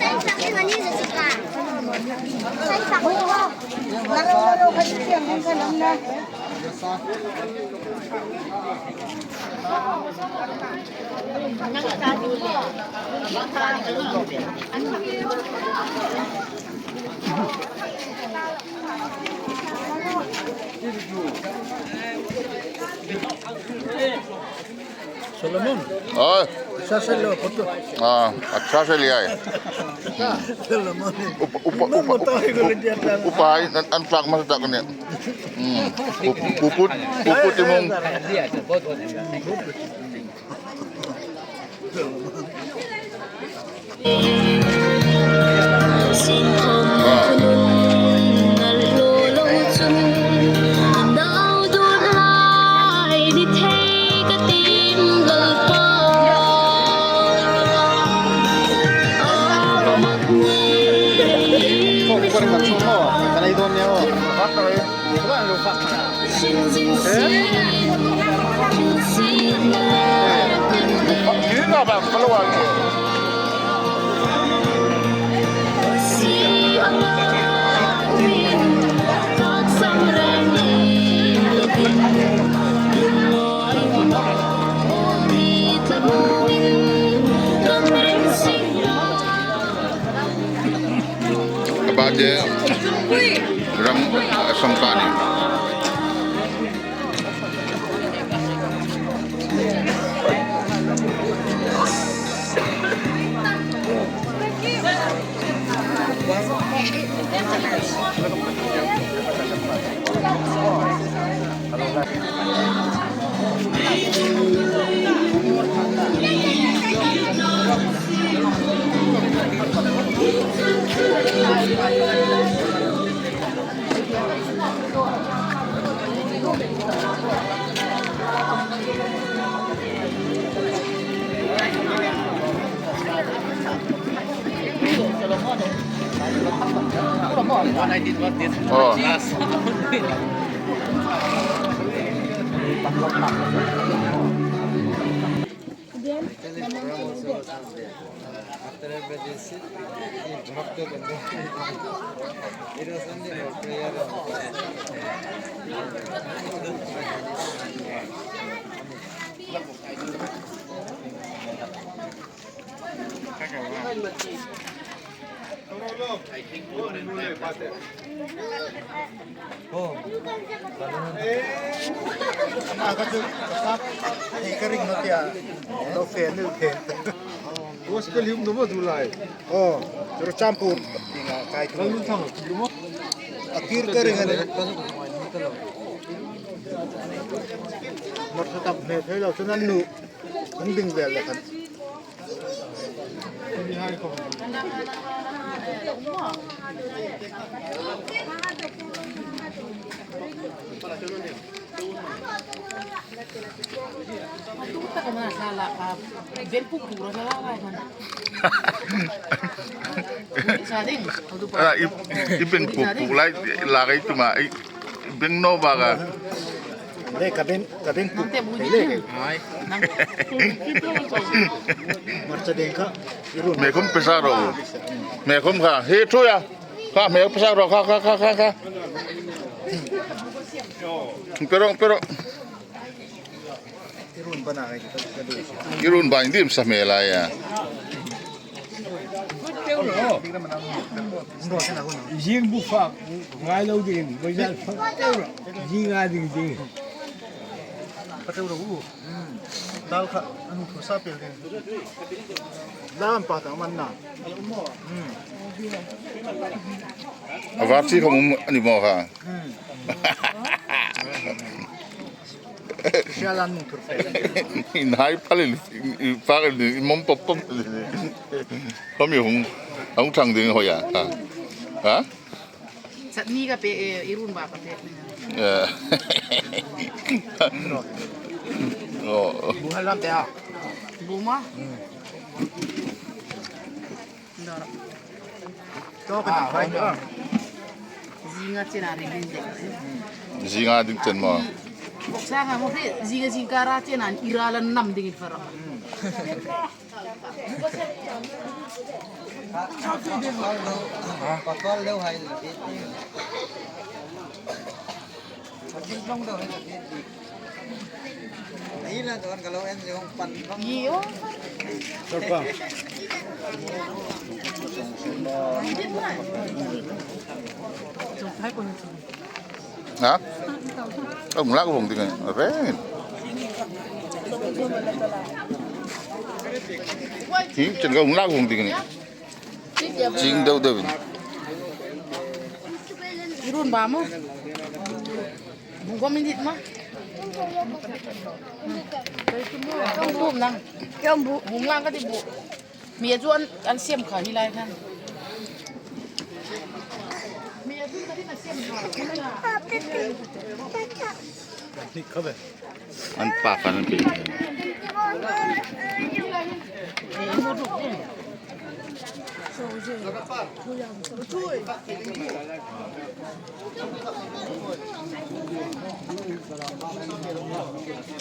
Solomon. हाँ। अच्छा से लो फोटो। हाँ, अच्छा से लिया है। Solomon. Upa, upa, upa, upa, upa, upa, upa, an, an plak masa tak ni. Hmm. Puput, puput imong. Ba de ram song ka ni. Oh. After every visit, he dropped it and then it was only for prayer and Gospel hymn no ma du lai. Oh, Churachandpur. Kai tu. Kal nun thang, lu mo? A kir ka ring a nih. Mar sa tam hme thei lo, chu nan nu. Hung ding vel le khan. Ah, i, i beng puk puk lai, la kai tu ma, i beng no ba ka. Le, ka ben, ka ben pu. Nang te bu le. Ai. Nang. Marcha deng kha. Iru. Me khum pesa ro. Me khum kha. He thu ya. Kha me pesa ro kha kha kha kha kha. Pero pero. Irun ba na ka ka du. Irun ba indim sa me la ya. Zing bu fak, ngai lo ding, bai zal fak teu ro. Zing a ding ding. Fak teu ro u. Dal kha, anu thu sa pel ding. Lam pa ta man na. A var chi khom ani mo kha. Sialan mung tur fe. In hai palin, in palin, in mom pop pop. Kami hung, hung thang ding hoya. Ha? Ha? Chutney ka pe, eh, irun ba ka pe. Eh. Oh. Bu halam te a. Bu ma? Dara. To ka na fai. Zinga chen a ring ding. Zinga ding chen mo. Bok sa nga mo fe, zinga zingkara chen an ira lan nam ding in fara. Ha? Ka hung lak vong ding a, a reng. Hi chen ka hung lak vong ding a. Ching deu deu. Irun ba mo. Bu ko min dit ma. Kong bu nang. Kong bu. Hung lang ka di bu. Mi a chuan an siam kha hi lai khan. Mi a chuan ka din a siam kha. An pa khan an pe.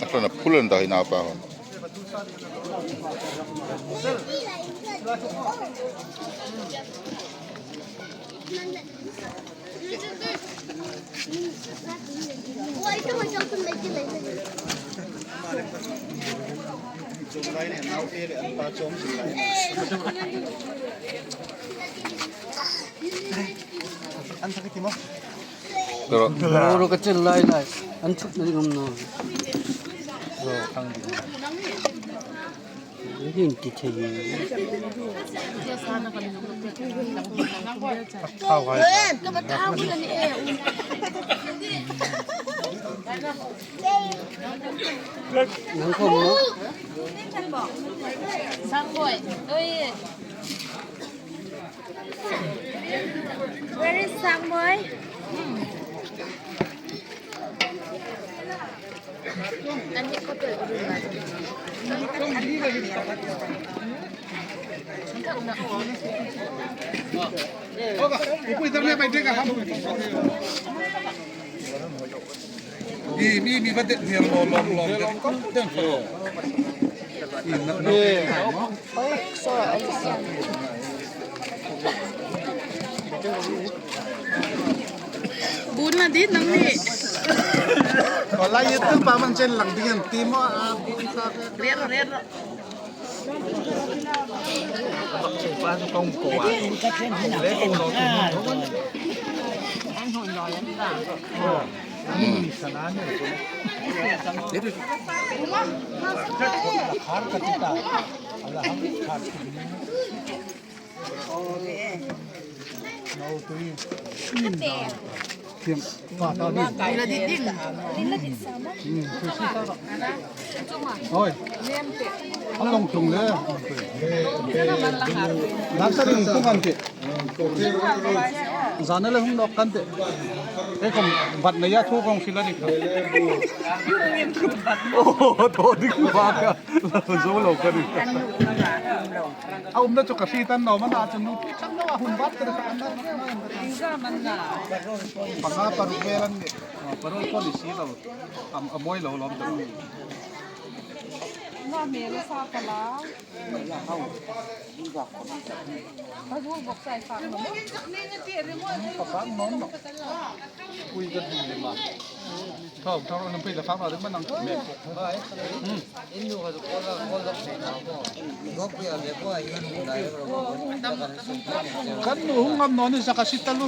A ṭan a phul an dah hi nau pa khan. An thak ti mo? Ro ro ka chel lai lai. An thuk na rum no. Ro khang di. Ring ti thei. Thau hai. Nang khom mo? Sangboi. Oi. Where is Sangboi? Bun na dit nang ni. Ko la YouTube pa man chen lang ding an ti mo a. Rer rer. Oi. A long tung le. Nasa ring tung an ti. Zana le hung nawk kan tih. Ei khom vat nei a thu kong hril a ni kha. Oh, thaw ding bak a. Zo lo ka ni. A umna chu ka hriet a ni naw, mana chu nupi chang naw a hun vat ka ni kha. Panga paruk vel an nih. Ah, paruk ko ni si lo. Am, a mawi lo lawm chu. Na me lo sa ka la. Kan nu hung ngam naw ni sa ka si ta lu.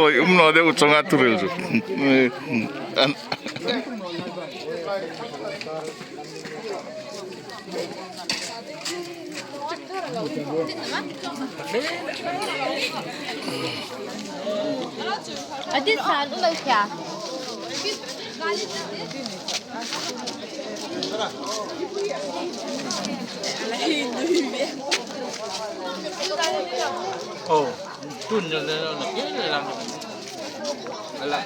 Oi, um naw de u chunga thuril chu. An A dit san u lo kya? Oh, tun le le le le lang. Ala.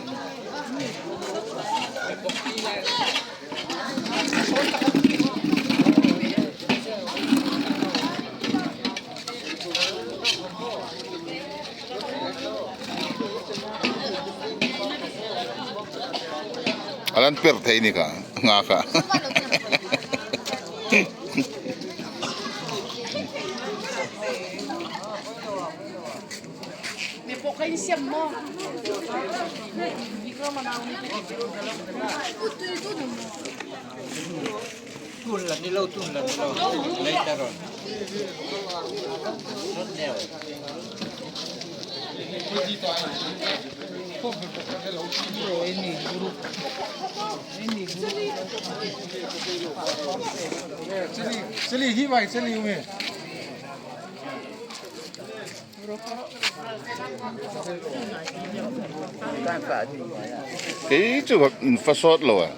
Alan per thei ni kha, nga kha. Me po kain siam mo. Tun la ni lo, tun la ni lo. Later on. Not now. Chili, chili hi vai, chili ume. Kei chu ka in fa sawt lo a.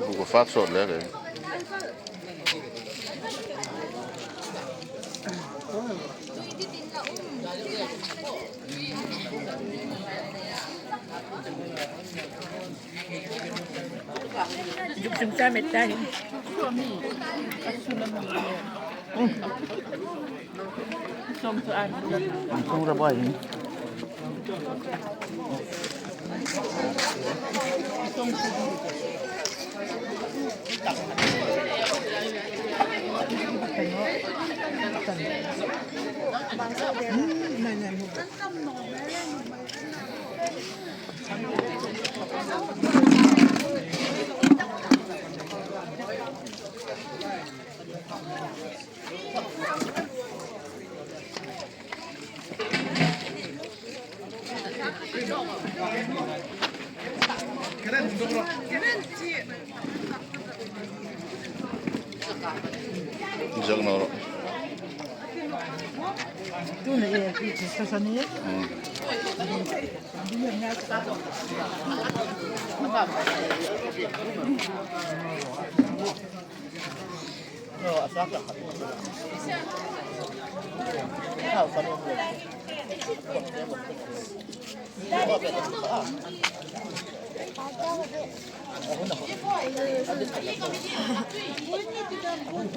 Bu ka fak sawt le le. Duk sung sa met ta hin. Sung ra bai hin. Jok no ro. Tu ne e, e, e, sa, sa ni. Hmm.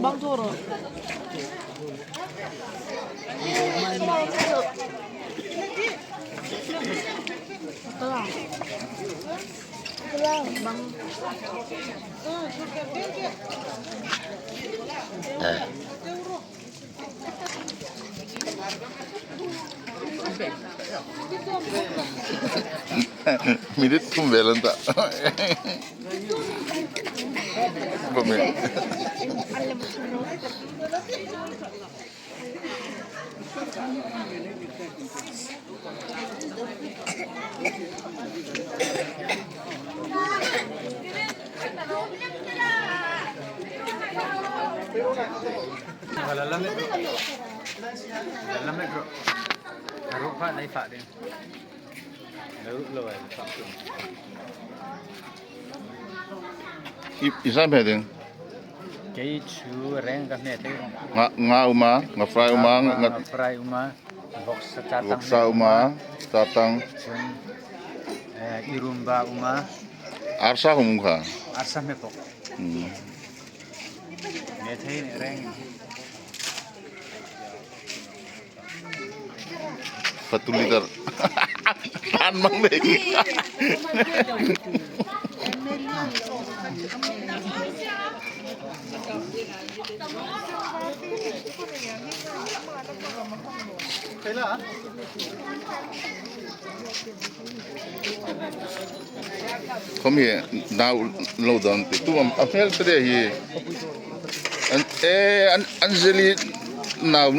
Bang toro. Bang. Minute thum vel an ta. Ba me. Hala la me bro. Hala la me bro. Aro pa nai pa de. Lo lo ai pa. I, i sam he ding. Kei chu reng ka hme thei. Nga, nga um a, nga fry um a, nga, nga fry um a. Voksa chatang voksa um a, chatang. Chun, eh, irumba um a. Arsa um kha. Arsa hme pok. Hmm. Hme thei ni reng. Fatu litre. An mang dei. Khom hi nau lo don ti tu am a hmel pe de hi. An, eh, an, Anjali nau.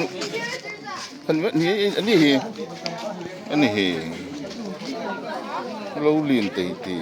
An, ni, ni hi. Ani hi. Lo lien tei ti.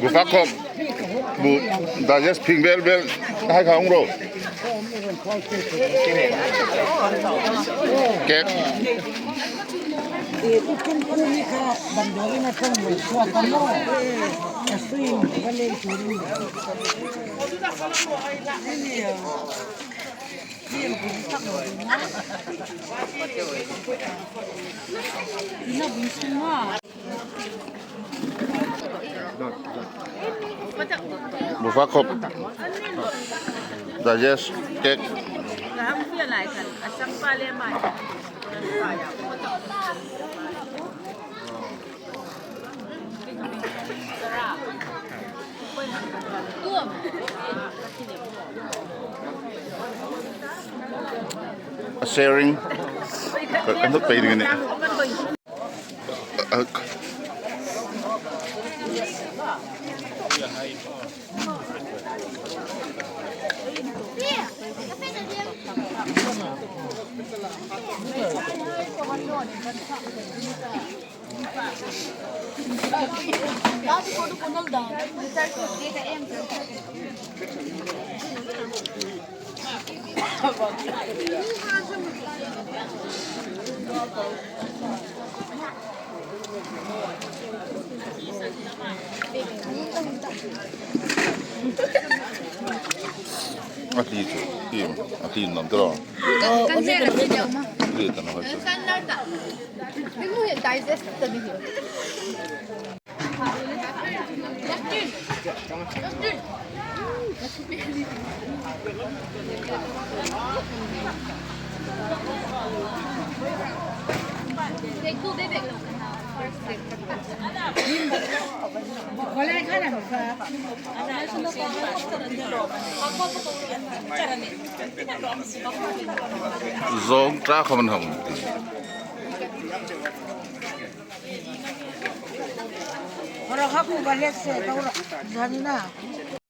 Bu fak khop. Bu digest phing bel bel. Hai kha hung ro. Cake. Bu fak khop. Digest cake. A sharing. Ka, ka hnu pei ding a nih. A, a, A hli chu, him, a hli nam tawh. Kan vel a hli deuh ma. Hli ta na hoi chu. Kan lar ta. Min mu hi digest ta ni hi. Zawng ta kha man ham. Ora kha ku ba lek se ka ora. Zani na.